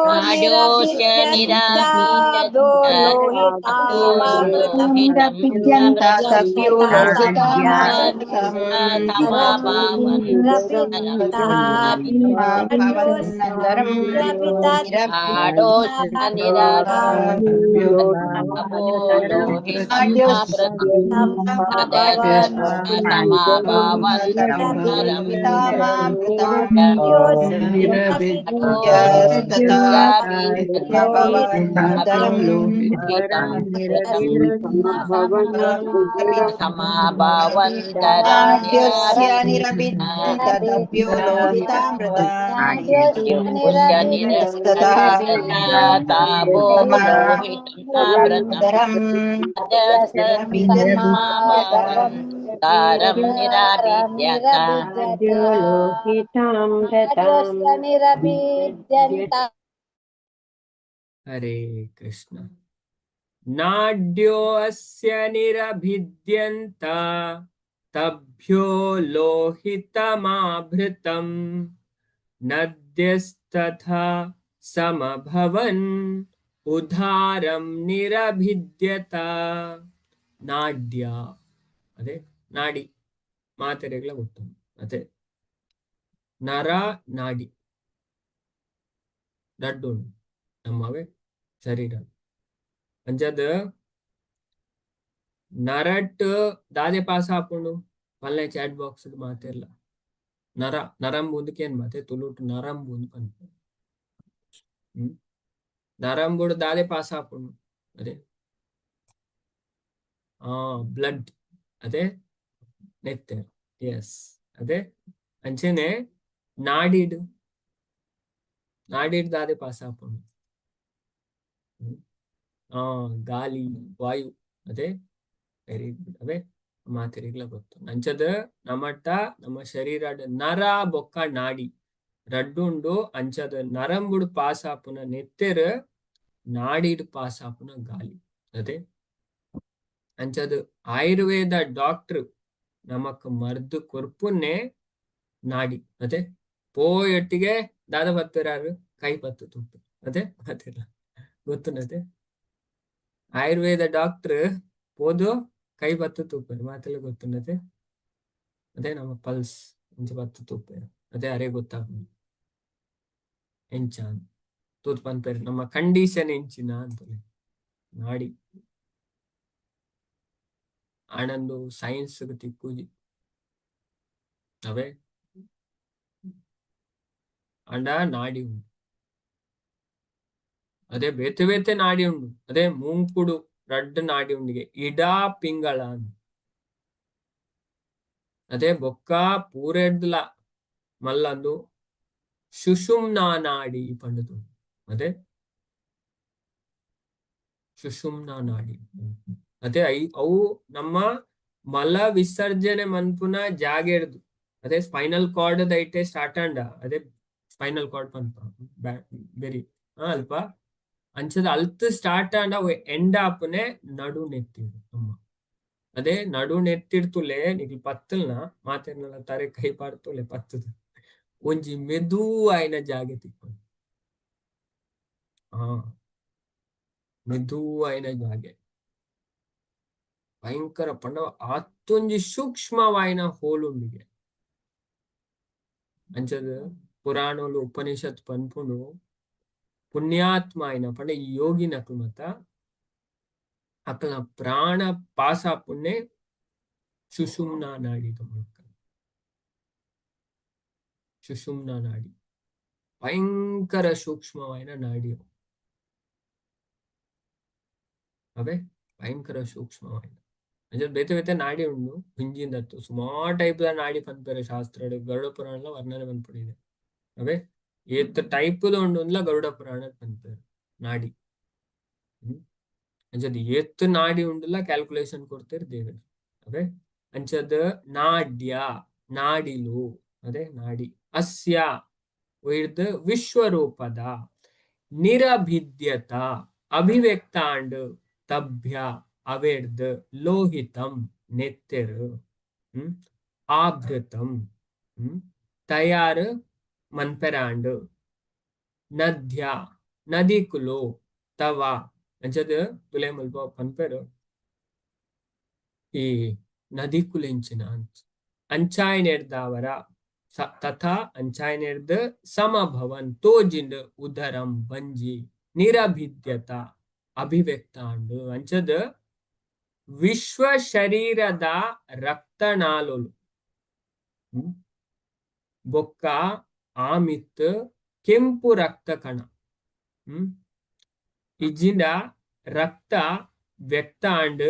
C: ಉದಾರಂ ನಿರಾಭಿದ್ಯತ.
B: ನಿರಭಿದ್ಯಂತ.
A: ಹರೇ ಕೃಷ್ಣ. ನಾಡ್ಯೋ ಅಸ್ಯ ನಿರಭಿದ್ಯಂತ ತಭ್ಯೋ ಲೋಹಿತಮಾಭೃತಂ ನದ್ಯಸ್ತಥಾ ಸಮಭವನ್ ಉದಾರಂ ನಿರಭಿದ್ಯತ. ನಾಡ್ಯ ಅದೇ ನಾಡಿ ಮಾತೆರೆಗ್ಲ ಗೊತ್ತು. ಅದೇ ನರ ನಾಡಿ ರಡ್ಡು ಉಂಡು ನಮ್ಮವೇ ಶರೀರ. ಅಂಚದ ನರಟ್ ದಾದೆ ಪಾಸ ಆಪುಂಡು ಪಲ್ಲೆ ಚಾಟ್ ಬಾಕ್ಸ್ ಮಾತೆರ್ಲ. ನರ ನರಂಬು ಕೇನ್ ಮಾತೆ ತುಳುಟು ನರಂಬು ಪನ್ಪೆರ್. ನರಂಬುಡು ದಾದೆ ಪಾಸ್ ಆಪುಂಡು? ಅದೇ ಆ ಬ್ಲಡ್, ಅದೇ ನೆತ್ತೆರ್. ಎಸ್, ಅದೇ ಅಂಚೆನೆ ನಾಡಿಡ್ ನಾಡಿಡ್ ದಾದೆ ಪಾಸ್ ಆಪುಂಡು? ಆ ಗಾಲಿ, ವಾಯು. ಅದೇ, ವೆರಿ ಗುಡ್. ಅವೇ ಮಾತೆರೆಗ್ಲ ಗೊತ್ತು. ಅಂಚದ ನಮಟ್ಟ ನಮ್ಮ ಶರೀರ ನರ ಬೊಕ್ಕ ನಾಡಿ ರಡ್ಡುಂಡು. ಅಂಚದ ನರಂಬುಡು ಪಾಸ್ ಆಪುನ ನೆತ್ತೆರ್, ನಾಡಿಡ್ ಪಾಸ್ ಆಪುನ ಗಾಲಿ. ಅದೇ ಅಂಚದ ಆಯುರ್ವೇದ ಡಾಕ್ಟರ್ ನಮಕ್ ಮರ್ದು ಕೊರ್ಪುನ್ನೇ ನಾಡಿ. ಅದೇ ಪೋಯೊಟ್ಟಿಗೆ ದಾದ ಪತ್ತುರಾರು ಕೈ ಪತ್ತು ತುಪ್ಪು. ಅದೇ ಮಾತೆರ್ಲ ಗೊತ್ತುನತೆ. ಆಯುರ್ವೇದ ಡಾಕ್ಟರ್ ಪೋದು ಕೈ ಪತ್ತು ತೂಪೆರ್, ಮಾತೆಲ್ಲ ಗೊತ್ತುಂಡತೆ. ಅದೇ ನಮ್ಮ ಪಲ್ಸ್ ಇಂಚ ಪತ್ತು ತೂಪೆರ್. ಅದೇ ಅರೆ ಗೊತ್ತಾಪುಂಡು ಎಂಚ ತೂತ್ ಪನ್ಪೆರ್ ನಮ್ಮ ಕಂಡೀಷನ್ ಎಂಚಿನ ಅಂತಲೆ. ನಾಡಿ ಆನಂದು ಸೈನ್ಸ್ ತಿಕ್ಕುಜಿ ಅವೇ. ಅಂಡ ನಾಡಿ ಉಂಡು, ಅದೇ ಬೇತೆ ಬೇತೆ ನಾಡಿ ಉಂಡು. ಅದೇ ಮೂಂಕುಡು ರಡ್ಡ್ ನಾಡಿ ಉಂಡಿಗೆ, ಇಡಾ ಪಿಂಗಳ. ಅದೇ ಬೊಕ್ಕ ಪೂರೆಡ್ದ್ಲ ಮಲ್ಲಂದು ಸುಷುಮ್ನಾ ನಾಡಿ ಪಂಡುದು. ಅದೇ ಸುಷುಮ್ನಾ ನಾಡಿ ಅದೇ ಅವು ನಮ್ಮ ಮಲ ವಿಸರ್ಜನೆ ಮನ್ಪುನ ಜಾಗೆಡ್ದು. ಅದೇ ಸ್ಪೈನಲ್ ಕಾರ್ಡ್ ದೈಟೆ ಸ್ಟಾರ್ಟ್ ಅಂಡ, ಅದೇ ಸ್ಪೈನಲ್ ಕಾರ್ಡ್ ಪನ್ಪ ಬೆರಿ ಅಲ್ಪ ಅಂಚದ ಅಲ್ತ್ ಸ್ಟಾರ್ಟ್ ಆಂಡ ಅವು ಎಂಡ್ ಆಪುನೆ ನಡು ನೆತ್ತಿಡು ನಮ್ಮ. ಅದೇ ನಡು ನೆತ್ತಿಡ್ತುಲೆ ನಿಕ್ಲ್ ಪತ್ತಲ್ನ ಮಾತೆರ್ನಲ ತರೆ ಕೈ ಪಾಡ್ತುಲೆ ಪತ್ತದ ಒಂಜಿ ಮೆದು ಆಯಿನ ಜಾಗೆ ತಿಕ್ಕುಂಡು. ಆ ಮೆದು ಆಯಿನ ಜಾಗೆ ಭಯಂಕರ ಪಂಡ ಆತೊಂಜಿ ಸೂಕ್ಷ್ಮವಾಯಿನ ಹೋಲುಂಡಿಗೆ. ಅಂಚದ ಪುರಾಣೋಲು ಉಪನಿಷತ್ ಪನ್ಪುಂಡು ಪುಣ್ಯಾತ್ಮ ಆಯಿನ ಪಂಡ ಈ ಯೋಗಿನಕ್ಲು ಮತ ಅಕ್ಲ್ನ ಪ್ರಾಣ ಪಾಸ ಪುಣ್ಯ ಸುಷುಮ್ನಾ ನಾಡಿದ ಮೂಲಕ. ಸುಷುಮ್ನಾ ನಾಡಿ ಭಯಂಕರ ಸೂಕ್ಷ್ಮವಾಯಿನ ನಾಡಿ ಅವು. ಅವೇ ಭಯಂಕರ ಸೂಕ್ಷ್ಮವಾಯಿನ. ಅಂಚ ಬೇತೆ ಬೇತೆ ನಾಡಿ ಉಂಡು ಹಿಂಜಿಂದತ್ತು ಸುಮಾರು ಟೈಪ್ ದ ನಾಡಿ ಪನ್ಪೆರ್ ಶಾಸ್ತ್ರ. ಗರುಡ ಪುರಾಣ ವರ್ಣನೆ ಪನ್ಪುನಿದೆ. ಅವೇ ಏತ್ ಟೈಪ್ ಉಂಡು ಅಂದ್ಲ ಗರುಡ ಪುರಾಣ ಪನ್ಪೆರ್ ನಾಡಿ. ಅಂಚದ ಏತ್ ನಾಡಿ ಉಂಡುಲ ಕ್ಯಾಲ್ಕುಲೇಷನ್ ಕೊಡ್ತೇರ್ ದೇವೆರ್. ಅವೇ ಅಂಚದ ನಾಡ್ಯ ನಾಡಿಲು, ಅದೇ ನಾಡಿ ಅಸ್ಯ ಒಯ್ದು ವಿಶ್ವರೂಪದ ನಿರಭಿದ್ಯತ ಅಭಿವ್ಯಕ್ತಾಂಡ್ ತಭ್ಯ ಅವೆಡ್ದ್ ಲೋಹಿತಂ ನೆತ್ತೆರು ಆಭೃತಂ ತಯಾರು ಮನ್ಪೆರಾಂಡ್ ನದ್ಯ ನದಿಕುಲು ತವ. ಅಂಚದ ತುಲೆ ಮುಲ್ಪ ಪನ್ಪೆರು ಈ ನದಿಕುಲೆಂಚಿನ ಅಂಚಾಯಿನೆಡ್ದಾವರ ತಥಾ ಅಂಚಾಯಿನೆಡ್ದ್ ಸಮಭವನ್ ತೋಜಿಂಡ್ ಉದರಂ ಬಂಜಿ ನಿರಭಿದ್ಯತ ಅಭಿವ್ಯಕ್ತಾಂಡ್. ಅಂಚದ ವಿಶ್ವ ಶರೀರದ ರಕ್ತನಾಳಲು ಬೊಕ್ಕ ಆಮಿತ್ ಕೆಂಪು ರಕ್ತ ಕಣ ಇಜ್ಜಿಂಡ ರಕ್ತ ವ್ಯಕ್ತಾಂಡ್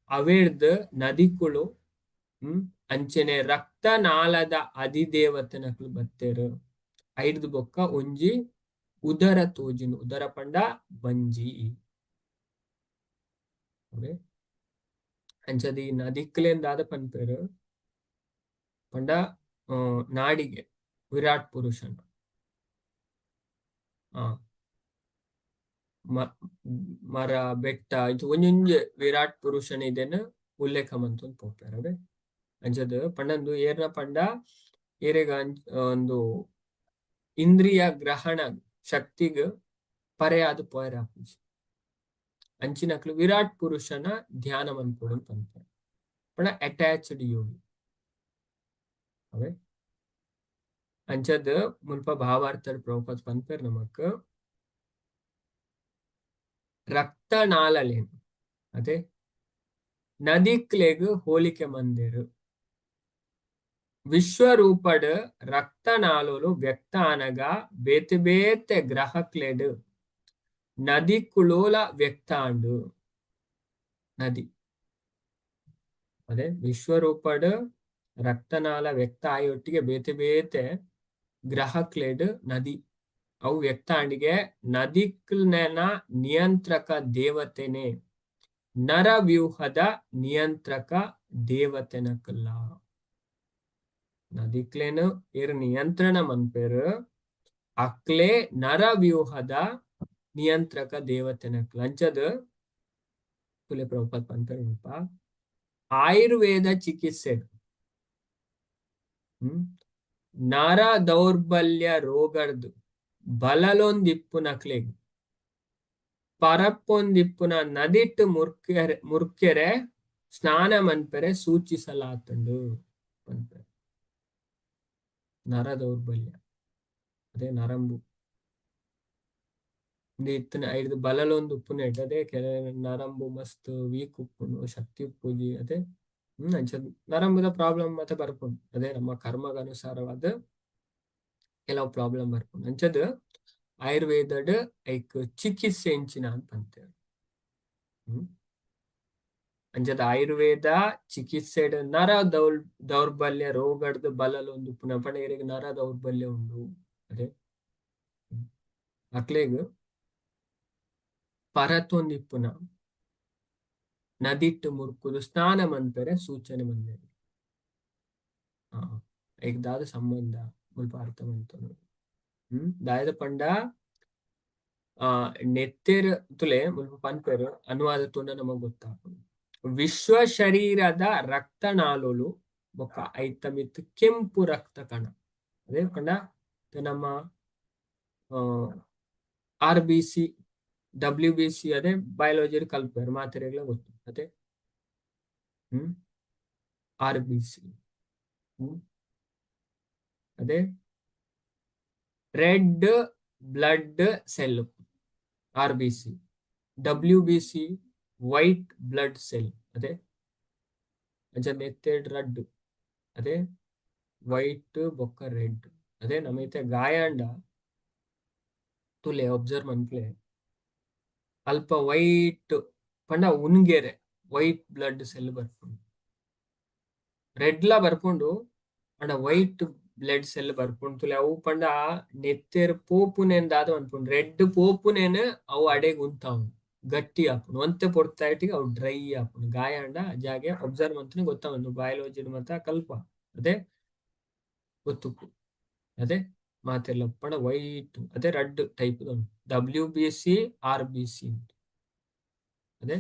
A: ಅವೆಡ್ದ್ ನದಿಕುಲು ಅಂಚನೆ ರಕ್ತನಾಳದ ಅಧಿದೇವತೆನಕ್ಲು ಬತ್ತೆರ್. ಐಡ್ದ್ ಬೊಕ್ಕ ಒಂಜಿ ಉದರ ತೋಜಿನ, ಉದರ ಪಂಡ ಬಂಜಿ. ಅಂಚದ ಈ ನದಿಕ್ಲೇನ್ ದಾದ ಪನ್ಪೆರ್ ಪಂಡ ನಾಡಿಗೆ ವಿರಾಟ್ ಪುರುಷನ ಆ ಮರ ಬೆಟ್ಟ ಇದು ಒಂಜೊಂಜಿ ವಿರಾಟ್ ಪುರುಷನ ಇದೆನ್ ಉಲ್ಲೇಖ ಮಂತೊಂದು ಪೋಪೆರ್ ಅವೇ. ಅಂಚದ ಪಂಡಂದು ಏರ್ನ ಪಂಡ ಏರೆಗ ಒಂದು ಇಂದ್ರಿಯ ಗ್ರಹಣ ಶಕ್ತಿಗ್ ಪರೆಯಾದ್ ಪೋಯೆರೆ ಆಪುಜಿ. ಅಂಚಿನಕ್ಲು ವಿರಾಟ್ ಪುರುಷನ ಧ್ಯಾನ ಮನ್ಪೊಡು ಪನ್ಪೆರ್. ಪಂಡ ಅಟ್ಯಾಚ್ಡ್ ಯೋಗಿ ಅವೇ. ಅಂಚದ್ ಮುಲ್ಪ ಭಾವಾರ್ಥಡ್ ಪ್ರಭುಪಾದ ಪನ್ಪೆರ್ ನಮಕ್ ರಕ್ತನಾಳಲೇನ್ ಅದೇ ನದಿಕ್ಲೆಗ್ ಹೋಲಿಕೆ ಮಂದೆರ್. ವಿಶ್ವರೂಪಡ್ ರಕ್ತನಾಳಲು ವ್ಯಕ್ತ ಆನಗ ಬೇತೆ ಬೇತೆ ಗ್ರಹಕ್ಲೆಡ್ ನದಿಕುಲೋಲ ವ್ಯಕ್ತ ಆಂಡು. ನದಿ ಅದೇ ವಿಶ್ವರೂಪಡ್ ರಕ್ತನಾಳ ವ್ಯಕ್ತ ಆಯೊಟ್ಟಿಗೆ ಬೇತೆ ಬೇತೆ ಗ್ರಹಕ್ಲೆಡ್ ನದಿ ಅವು ವ್ಯಕ್ತ ಆಂಡಿಗೆ ನದಿಕ್ಲೆನ ನಿಯಂತ್ರಕ ದೇವತೆನೆ ನರವ್ಯೂಹದ ನಿಯಂತ್ರಕ ದೇವತೆನಕಲ್ಲ. ನದಿಕ್ಲೇನು ಏರ್ ನಿಯಂತ್ರಣ ಮನ್ಪೆರ್ ಅಕ್ಲೆ ನರವ್ಯೂಹದ ನಿಯಂತ್ರಕ ದೇವತೆನಕಲ್ಲ. ಅಂಚದ ತುಲೆ ಪ್ರಭುಪಾದ ಪನ್ಪೆರ್ ಮುಲ್ಪ ಆಯುರ್ವೇದ ಚಿಕಿತ್ಸೆ ನರ ದೌರ್ಬಲ್ಯ ರೋಗರ್ದು ಬಲಲೊಂದಿಪ್ಪುನಕ್ಲೆಗ್ ಪರಪ್ಪೊಂದಿಪ್ಪುನ ನದಿಟ್ಟು ಮುರ್ಕೆರೆ ಮುರ್ಕೆರೆ ಸ್ನಾನ ಮನ್ಪೆರೆ ಸೂಚಿಸಲಾತುಂಡು ಪನ್ಪೆರ್. ನರ ದೌರ್ಬಲ್ಯ ಅದೇ ನರಂಬು ಇತ್ತಿನ ಐಡ್ದ್ ಬಲಲೊಂದು ಉಪ್ಪುನೆಟ್ ಅದೇ ಕೆಲ ನರಂಬು ಮಸ್ತ್ ವೀಕ್ ಉಪ್ಪುಂಡು, ಶಕ್ತಿ ಉಪ್ಪುಜಿ ಅದೇ ಅಂಚ ನರಂಬುದ ಪ್ರಾಬ್ಲಮ್ ಮತ್ತೆ ಬರ್ಪುಂಡು. ಅದೇ ನಮ್ಮ ಕರ್ಮಗ ಅನುಸಾರವಾದ ಕೆಲವು ಪ್ರಾಬ್ಲಮ್ ಬರ್ಪುಂಡು. ಅಂಚದ ಆಯುರ್ವೇದಡ್ ಐಕ್ ಚಿಕಿತ್ಸೆ ಇಂಚಿನ ಅಂತ ಪಂತೆರ್. ಅಂಚದ ಆಯುರ್ವೇದ ಚಿಕಿತ್ಸೆಡ್ ನರ ದೌರ್ಬಲ್ಯ ರೋಗಡ್ದು ಬಲಲೊಂದು ಉಪ್ಪುನ ಪಂಡ ಇರೆಗ್ ನರ ದೌರ್ಬಲ್ಯ ಉಂಡು ಅದೇ ಅಕ್ಲೆಗ್ ಪರತೊಂದಿಪ್ಪುನ ನದಿಟ್ಟು ಮುರ್ಕುದು ಸ್ನಾನ ಮನ್ಪೆರೆ ಸೂಚನೆ ಮಂದೆರ್. ಐಕ್ ದಾದ ಸಂಬಂಧ ಮುಲ್ಪ ಅರ್ಥ ಮಂತೊನು. ದಾಯೆದ ಪಂಡ ನೆತ್ತೆರ್ ತುಲೆ ಮುಲ್ಪ ಪನ್ಪೆರ್ ಅನುವಾದ ತೂಂಡ ನಮಗ್ ಗೊತ್ತಾಪುಂಡು. ವಿಶ್ವ ಶರೀರದ ರಕ್ತನಾಳಲು ಬೊಕ್ಕ ಐತ ಮಿತ್ತ್ ಕೆಂಪು ರಕ್ತ ಕಣ ಅದೇ ಪಂಡ ನಮ್ಮ R B C W B C ಅದೇ ಬಯಾಲಜಿ ಕಲ್ಪೆರ್ ಮಾತೆರೆಗ್ಲ ಗೊತ್ತು ಅದೇ. ಆರ್ ಬಿ ಸಿ ಅದೇ red blood cell R B C, W B C white blood cell ಅದೇ ಅಂಚ ನೆತ್ತೆಡ್ ರಡ್ಡ್ ಅದೇ ವೈಟ್ ಬೊಕ್ಕ ರೆಡ್ ಅದೇ. ನಮೈತೆ ಗಾಯಾಂಡ ತುಲೆ ಒಬ್ಸರ್ವ್ ಮನ್ಪ್ಲೆ, ಅಲ್ಪ ವೈಟ್ ಪಂಡ ಉನ್ಗೆರೆ ವೈಟ್ ಬ್ಲಡ್ ಸೆಲ್ ಬರ್ಪುಂಡು, ರೆಡ್ ಲ ಬರ್ಪುಂಡು ಅಂಡ ವೈಟ್ ಬ್ಲಡ್ ಸೆಲ್ ಬರ್ಪುಂಡು ತುಲೆ. ಅವು ಪಂಡ ನೆತ್ತೆರ್ ಪೋಪುನೆನ್ ದಾದ ಮನ್ಪುಂಡು, ರೆಡ್ ಪೋಪುನೆನ್ ಅವು ಅಡೆಗ್ ಉಂತಾವು, ಗಟ್ಟಿ ಆಪುಂಡು. ಒಂತೆ ಪೊರ್ತಾಯಿಟಿಗೆ ಅವು ಡ್ರೈ ಆಪುಂಡು. ಗಾಯ ಅಂಡ ಜಾಗೆ ಒಬ್ಸರ್ವ್ ಮಂತನೆ ಗೊತ್ತಾವುಂಡು, ಬಯಾಲಜಿ ಮತ ಕಲ್ಪ ಅದೇ ಗೊತ್ತುಪ್ಪು ಅದೇ ಮಾತೆಲ್ಲ. ಪಂಡ ವೈಟ್ ಅದೇ red type W B C R B C ಅದೇ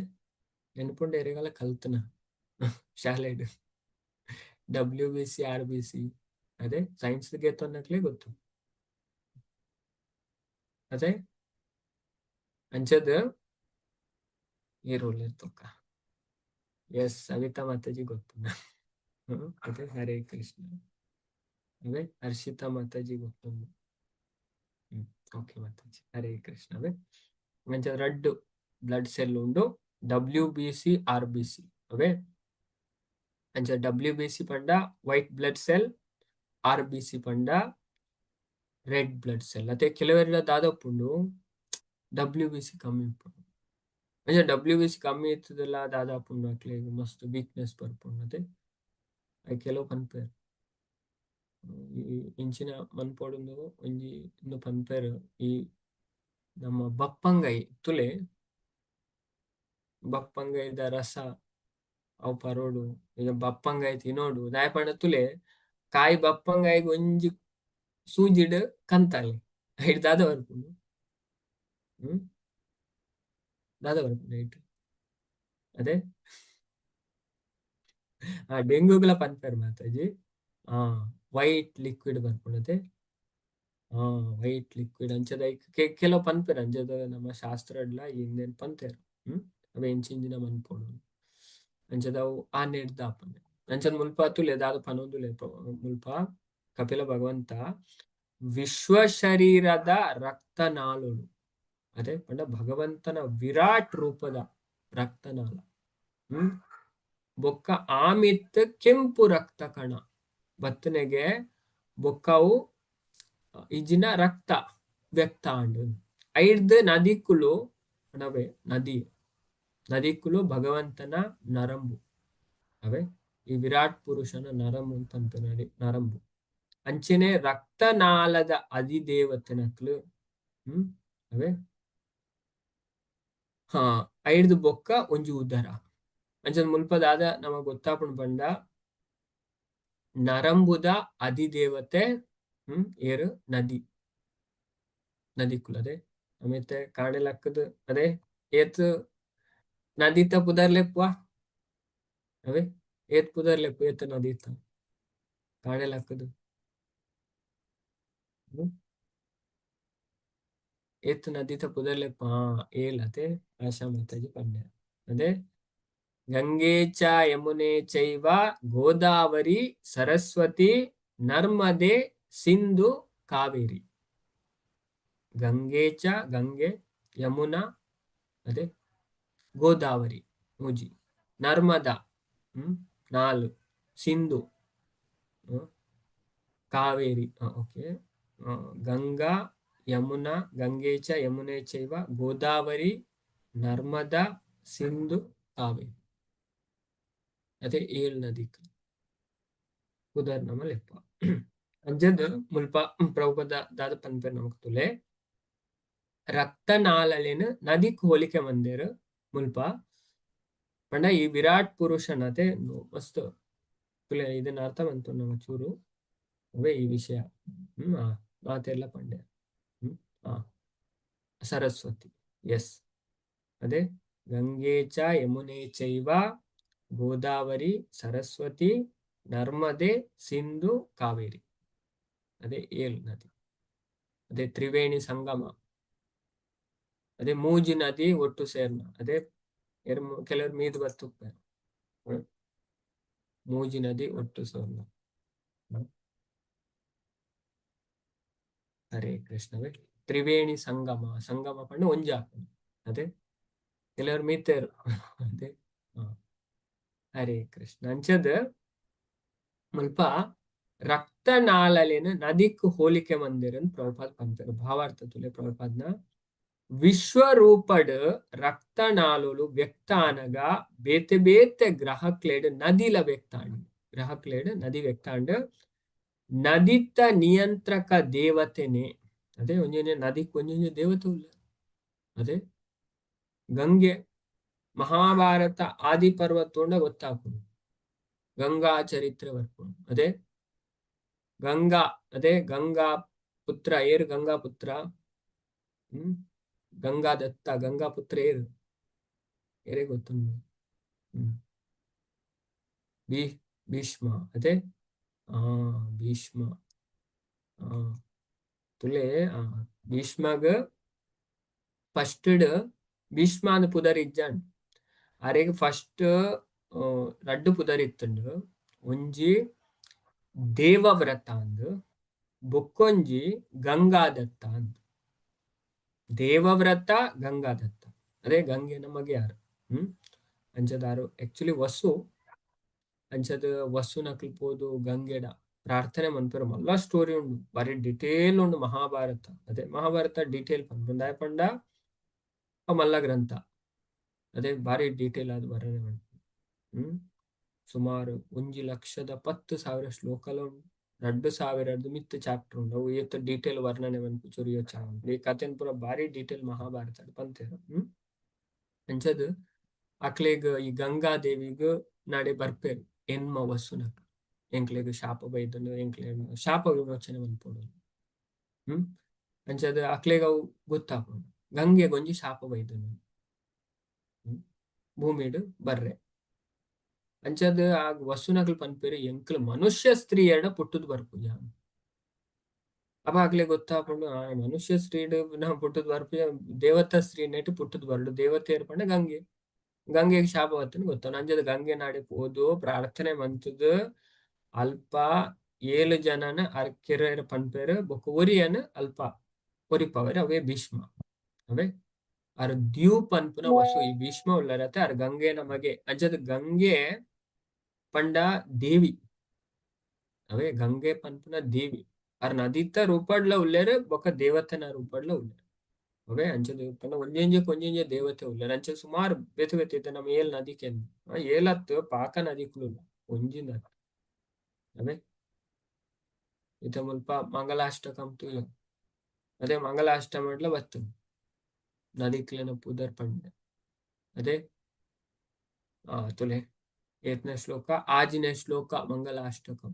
A: ನೆನಪುಂಡು ಎರೆಗಲ ಕಲ್ತನ ಶಾಲೆಡ್ ಡಬ್ಲ್ಯೂ ಬಿ ಸಿ ಆರ್ ಬಿ ಸಿ ಅದೇ ಸೈನ್ಸ್ ಗೆತ್ತೊನ್ನಕ್ಲೆ ಗೊತ್ತು ಅದೇ. ಅಂಚದ ಏರ್ ತೊಕ್ಕ ಎಸ್ ಸವಿತಾ ಮಾತಾಜಿ ಗೊತ್ತು ಅದೇ. ಹರೇ ಕೃಷ್ಣ. ಅದೇ ಹರ್ಷಿತಾ ಮಾತಾಜಿ ಗೊತ್ತು. ಓಕೆ ಮಾತಾಜಿ, ಹರೇ ಕೃಷ್ಣ. ಅವೇ ಅಂಚ ರಡ್ಡ್ ಬ್ಲಡ್ ಸೆಲ್ ಉಂಡು, ಡಬ್ಲ್ಯೂ ಬಿ ಸಿ ಆರ್ ಬಿ ಸಿ ಅವೇ. ಅಂಚ ಡಬ್ಲ್ಯೂ ಬಿ ಸಿ ಪಂಡ ವೈಟ್ ಬ್ಲಡ್ ಸೆಲ್, ಆರ್ ಬಿ ಸಿ ಪಂಡ ರೆಡ್ ಬ್ಲಡ್ ಸೆಲ್. ಅತೆ ಕೆಲವೆಲ್ಲ ದಾದ ಉಪ್ಪುಂಡು ಡಬ್ಲ್ಯೂ ಬಿ ಸಿ ಕಮ್ಮಿ ಉಪ್ಪುಂಡು. ಅಂಚ ಡಬ್ಲ್ಯೂ ಬಿ ಸಿ ಕಮ್ಮಿ ಇತ್ತದಲ್ಲ ದಾದ ಆಪುಂಡು, ಅಕ್ಲೆಗ್ ಮಸ್ತ್ ವೀಕ್ನೆಸ್ ಬರ್ಪುಂಡು. ಅತೆ ಕೆಲವು ಪನ್ಪೆರ್ ಈ ಇಂಚಿನ ಮನ್ಪೊಡುಂದು ಒಂಜಿ ಇಂದು ಪನ್ಪೆರ್. ಈ ನಮ್ಮ ಬಪ್ಪಂಗೈ ತುಲೆ, ಬಪ್ಪಂಗೈದ ರಸ ಅವು ಪರೋಡು ಈಗ ಬಪ್ಪಂಗಾಯಿ ತಿನ್ನೋಡು ದಾಯ ಪಂಡ ತುಲೆ ಕಾಯಿ ಬಪ್ಪಂಗಾಯಿಗ್ ಒಂಜಿ ಸೂಜಿಡ್ ಕಂತಾಲೆ ಐಟ್ ದಾದ ಬರ್ಪುಂಡು ಹ್ಮ್ ದಾದ ಬರ್ಪುಂಡು ಐಟ್ ಅದೇ ಆ ಡೆಂಗೂಗ್ಲ ಪನ್ಪೆರ್ ಮಾತಾಜಿ. ಆ ವೈಟ್ ಲಿಕ್ವಿಡ್ ಬರ್ಪುಂಡು ಆ ವೈಟ್ ಲಿಕ್ವಿಡ್ ಅಂಚದ ಐಕ್ ಕೆಲವು ಪನ್ಪೆರ್ ಅಂಚದ ನಮ್ಮ ಶಾಸ್ತ್ರಡ್ಲ ಇಂದೆನ್ ಪಂತೆರ್. ಹ್ಮ್ ಅವೆ ಇಂಚಿಂಚಿನ ಮನ್ಪೊಡು ಅಂಚದ ಅವು ಆ ನೆಡ್ದ್ ಆಪುಂಡು ಅಂಚದ ಮುಲ್ಪ ತುಲೆ ದಾದ ಪನೊಂದುಲೆ ಮುಲ್ಪ ಕಪಿಲ ಭಗವಂತ ವಿಶ್ವ ಶರೀರದ ರಕ್ತನಾಳುಲು ಅದೇ ಪಂಡ ಭಗವಂತನ ವಿರಾಟ್ ರೂಪದ ರಕ್ತನಾಳ. ಹ್ಮ್ ಬೊಕ್ಕ ಆಮಿತ್ ಕೆಂಪು ರಕ್ತ ಕಣ ಬತ್ತನೆಗೆ ಬೊಕ್ಕವು ಇಜಿನ ರಕ್ತ ವ್ಯಕ್ತ ಆಂಡು ಐರ್ದ್ ನದಿಕುಲು ಪಂಡವೆ ನದಿ ನದಿಕುಲು ಭಗವಂತನ ನರಂಬು ಅವೇ ಈ ವಿರಾಟ್ ಪುರುಷನ ನರಂಬು ಪನ್ಪೆರ್ ನರಂಬು ಅಂಚನೆ ರಕ್ತನಾಳದ ಅಧಿದೇವತೆನಕ್ಲು. ಹ್ಮ್ ಅವೇ ಹಾ ಐರ್ದ್ ಬೊಕ್ಕ ಒಂಜಿ ಉದರ ಅಂಚನ ಮುಲ್ಪ ದಾದ ನಮಗ್ ಗೊತ್ತಾಪುಂಡು ಪಂಡ ನರಂಬುದ ಅಧಿದೇವತೆ. ಹ್ಮ್ ಏರು ನದಿ ನದಿಕುಲು ಅದೇ ಅಮಿತೆ ಕಾಣೆ ಲಕ್ಕದ ಅದೇ ಏತ್ ನದಿತ ಪುದರ್ಲೆಪ್ಪುವ ಅವೇ ಏತ್ ಪುದರ್ಲೆಪ್ಪು ಏತ್ ನದಿತ ಕಾಣೆ ಲಕ್ಕದ. ಹ್ಮ್ ಏತ್ ನದಿತ ಪುದರ್ಲೆಪ್ಪು ಹಾ ಏಲ್ ಅದೇ ಆಶಾ ಮಾತಾಜಿ ಪಂಡೆ ಅದೇ ಗಂಗೆ ಚ ಯಮುನೆ ಚೈವ ಗೋದಾವರಿ ಸರಸ್ವತಿ ನರ್ಮದೆ ಸಿಂಧು ಕಾವೇರಿ. ಗಂಗೆ ಚ ಗಂಗೆ ಯಮುನಾ ಅದೇ ಗೋದಾವರಿ ಮೂಜಿ ನರ್ಮದಾ ಹ್ಮ್ ನಾಲ್ ಸಿಂಧು ಕಾವೇರಿ ಓಕೆ ಗಂಗಾ ಯಮುನಾ ಗಂಗೆ ಚ ಯಮುನೆ ಚೈವ ಗೋದಾವರಿ ನರ್ಮದಾ ಸಿಂಧು ಕಾವೇರಿ ಅದೇ ಏಳ್ ನದಿಕ್ ಪುದರ್ ನಮ ಲೆಪ್ಪ. ಅಂಚದ್ ಮುಲ್ಪ ಪ್ರಭುಪದ ದಾದ ಪನ್ಪೆರ್ ನಮಕ್ ತುಲೆ ರಕ್ತನಾಳಲೆನ್ ನದಿಕ್ ಹೋಲಿಕೆ ಮಂದೆರ್ ಮುಲ್ಪ ಪಂಡ ಈ ವಿರಾಟ್ ಪುರುಷನತೆ ಮಸ್ತ್ ತುಲೆ ಇದನ್ನ ಅರ್ಥ ಮಂತು ನಮ ಚೂರು ಅವೇ ಈ ವಿಷಯ. ಹ್ಮ್ ಮಾತೆಲ್ಲ ಪಂಡೆ. ಹ್ಮ್ ಆ ಸರಸ್ವತಿ ಎಸ್ ಅದೇ ಗಂಗೆ ಚ ಯಮುನೆ ಚೈವ ಗೋದಾವರಿ ಸರಸ್ವತಿ ನರ್ಮದೆ ಸಿಂಧು ಕಾವೇರಿ ಅದೇ ಏಳು ನದಿ ಅದೇ ತ್ರಿವೇಣಿ ಸಂಗಮ ಅದೇ ಮೂಜಿ ನದಿ ಒಟ್ಟು ಸೇರ್ನ ಅದೇ ಕೆಲವರು ಮೀದು ಬರ್ತುಪ್ಪೆರ್. ಮೂಜಿ ನದಿ ಒಟ್ಟು ಸೇರ್ನ. ಹರೇ ಕೃಷ್ಣವೇ ತ್ರಿವೇಣಿ ಸಂಗಮ ಸಂಗಮ ಪಂಡ ಒಂಜಿ ಆಪುಂಡು ಅದೇ ಕೆಲವರು ಮೀತೇರು ಅದೇ. ಹರೇ ಕೃಷ್ಣ ಅಂಚದ ಮುಲ್ಪ ರಕ್ತನಾಳಲೆನ್ ನದಿಕ್ ಹೋಲಿಕೆ ಮಂದಿರನ್ ಪ್ರಭುಪಾದ್ ಪನ್ಪೆರ್ ಭಾವಾರ್ಥ ತುಲೆ ಪ್ರಭುಪಾದ್ನ ವಿಶ್ವರೂಪಡ್ ರಕ್ತನಾಳುಲು ವ್ಯಕ್ತ ಆನಗ ಬೇತೆ ಬೇತೆ ಗ್ರಹಕ್ಲೆಡ್ ನದಿಲ ವ್ಯಕ್ತ ಆಂಡ್ ಗ್ರಹಕ್ಲೆಡ್ ನದಿ ವ್ಯಕ್ತ ಆಂಡ್ ನದಿತ ನಿಯಂತ್ರಕ ದೇವತೆನೆ ಅದೇ ಒಂಜೊಂಜಿ ನದಿಕ್ ಒಂಜೊಂಜಿ ದೇವತೆ ಉಲ್ಲ ಅದೇ ಗಂಗೆ ಮಹಾಭಾರತ ಆದಿ ಪರ್ವ ತೂಂಡ ಗೊತ್ತಾಪುಂಡು ಗಂಗಾ ಚರಿತ್ರೆ ಬರ್ಪುಂಡು ಅದೇ ಗಂಗಾ ಅದೇ ಗಂಗಾ ಪುತ್ರ ಏರ್ ಗಂಗಾ ಪುತ್ರ. ಹ್ಮ್ ಗಂಗಾ ದತ್ತ ಗಂಗಾ ಪುತ್ರ ಏರು ಏರೇ ಗೊತ್ತುಂಡು. ಹ್ಮ್ ಭೀಷ್ಮ ಅದೇ ಆ ಭೀಷ್ಮ ಆ ತುಲೆ ಆ ಭೀಷ್ಮಗ್ ಫಸ್ಟ್ ಭೀಷ್ಮ ಅಂದ್ ಪುದರ್ ಇಜ್ಜಾಂಡ್ ಅರೆಗ್ ಫಸ್ಟ್ ರಡ್ಡ್ ಪುದರ್ ಇತ್ತುಂಡು ಒಂಜಿ ದೇವವ್ರತ ಅಂದ್ ಬೊಕ್ಕೊಂಜಿ ಗಂಗಾದತ್ತ ಅಂದ್ ದೇವವ್ರತ ಗಂಗಾದತ್ತ ಅದೇ ಗಂಗೆ ನಮಗೆ ಯಾರು. ಹ್ಮ್ ಅಂಚದಾರು ಆಕ್ಚುಲಿ ವಸು ಅಂಚದ ವಸುನಕ್ಲ್ ಪೋದು ಗಂಗೆಡ ಪ್ರಾರ್ಥನೆ ಮನ್ಪೆರ್ ಮಲ್ಲ ಸ್ಟೋರಿ ಉಂಡು ಬಾರಿ ಡಿಟೇಲ್ ಉಂಡು ಮಹಾಭಾರತ ಅದೇ ಮಹಾಭಾರತ ಡಿಟೇಲ್ ಪನ್ಪುಂಡು ದಾಯೆ ಪಂಡ ಮಲ್ಲ ಗ್ರಂಥ ಅದೇ ಬಾರಿ ಡೀಟೇಲ್ ಆದ್ ವರ್ಣನೆ ಮನ್ಪುಂಡು. ಹ್ಮ್ ಸುಮಾರು 1,10,000 ಶ್ಲೋಕಲ ಉಂಡು 2,000 ಮಿತ್ತ್ ಚಾಪ್ಟರ್ ಉಂಡು ಅವು ಏತ್ ಡೀಟೇಲ್ ವರ್ಣನೆ ಮನ್ಪು ಚೂರು ಯೋಚನೆ ಉಂಡು ಈ ಕಥೆನ್ ಪೂರ ಬಾರಿ ಡೀಟೇಲ್ ಮಹಾಭಾರತ ಪಂತೆರ್. ಹ್ಮ್ ಅಂಚದ್ ಅಕ್ಲೆಗ್ ಈ ಗಂಗಾದೇವಿಗ್ ನಡೆ ಬರ್ಪೇರು ಎನ್ಮ ವಸುನಕ್ ಎಂಕ್ಲೆಗ್ ಶಾಪ ಬೈದನು ಎಂಕ್ಲೆಗ್ ಶಾಪ ವಿಮೋಚನೆ ಮನ್ಪೊಡು. ಹ್ಮ್ ಅಂಚಾದ್ ಅಕ್ಲೆಗ್ ಅವು ಗೊತ್ತಾಪುಂಡು ಗಂಗೆಗೊಂಜಿ ಶಾಪ ಬೈದನು. ಭೂಮಿಡ್ ಬರ್ರೆ ಅಂಚಾದ್ ಆ ವಸುನಕುಲು ಪನ್ಪೆರ್ ಎಂಕ್ಲು ಮನುಷ್ಯ ಸ್ತ್ರೀಯಡ ಪುಟ್ಟುದು ಬರ್ಪುಜ. ಅಪ ಅಕ್ಲೆಗ್ ಗೊತ್ತಾಪುಂಡು ಆ ಮನುಷ್ಯ ಸ್ತ್ರೀಡ್ ಪುಟ್ಟುದು ಬರ್ಪುಜ, ದೇವತಾ ಸ್ತ್ರೀ ನೆಟ್ ಪುಟ್ಟುದು ಬರಡು, ದೇವತೆಯರು ಪಂಡ ಗಂಗೆ, ಗಂಗೆಗೆ ಶಾಪ ಬತ್ತುಂಡು ಗೊತ್ತಾಪುಂಡು. ಅಂಚಾದ್ ಗಂಗೆ ನಾಡೆ ಪೋದು ಪ್ರಾರ್ಥನೆ ಮಂತುದು ಅಲ್ಪ 7 ಜನನ ಅರ್ಕೆರೆ ಪನ್ಪೆರ್ ಬೊಕ್ಕ ಒರಿಯನ್ ಅಲ್ಪ ಒರಿಪವೆರ್, ಅವೇ ಭೀಷ್ಮ. ಅವೇ ಅರ್ ದ್ಯೂ ಪನ್ಪುನ ವಸು ಈ ಭೀಷ್ಮ ಉಲ್ಲರತೆ ಅರ್ ಗಂಗೆ ನಮಗೆ. ಅಂಚಾದ್ ಗಂಗೆ ಪಂಡ ದೇವಿ, ಅವೇ ಗಂಗೆ ಪನ್ಪುನ ದೇವಿ, ಅರ್ ನದಿತ ರೂಪಡ್ಲ ಉಲ್ಲೇರು ಬೊಕ್ಕ ದೇವತೆನ ರೂಪಡ್ಲ ಉಲ್ಲೇರು. ಅವೇ ಅಂಚದ ಪಂಡ ಒಂಜೊಂಜೆ ಒಂಜೊಂಜೆ ದೇವತೆ ಉಲ್ಲೇರು. ಅಂಚ ಸುಮಾರು ಬೇತೆ ಬೇತೆ ಇತ್ತೆ ನಮ್ಮ ಏಲ್ ನದಿ ಕೆನ್ ಏಲತ್ತು ಪಾಕ ನದಿಕುಲು ಒಂಜಿ ನದಿ. ಅವೇ ಇತ್ತೆ ಮುಲ್ಪ ಮಂಗಲಾಷ್ಟಕಂ ತೂಯ, ಅದೇ ಮಂಗಲಾಷ್ಟಮಡ್ಲ ಬತ್ತು ನದಿಕ್ಲೆನ ಪುದರ್ ಪಂಡೆ. ಅದೇ ತುಲೆ ಏತ್ನೇ ಶ್ಲೋಕ, ಆಜಿನೇ ಶ್ಲೋಕ ಮಂಗಲಾಷ್ಟಕಂ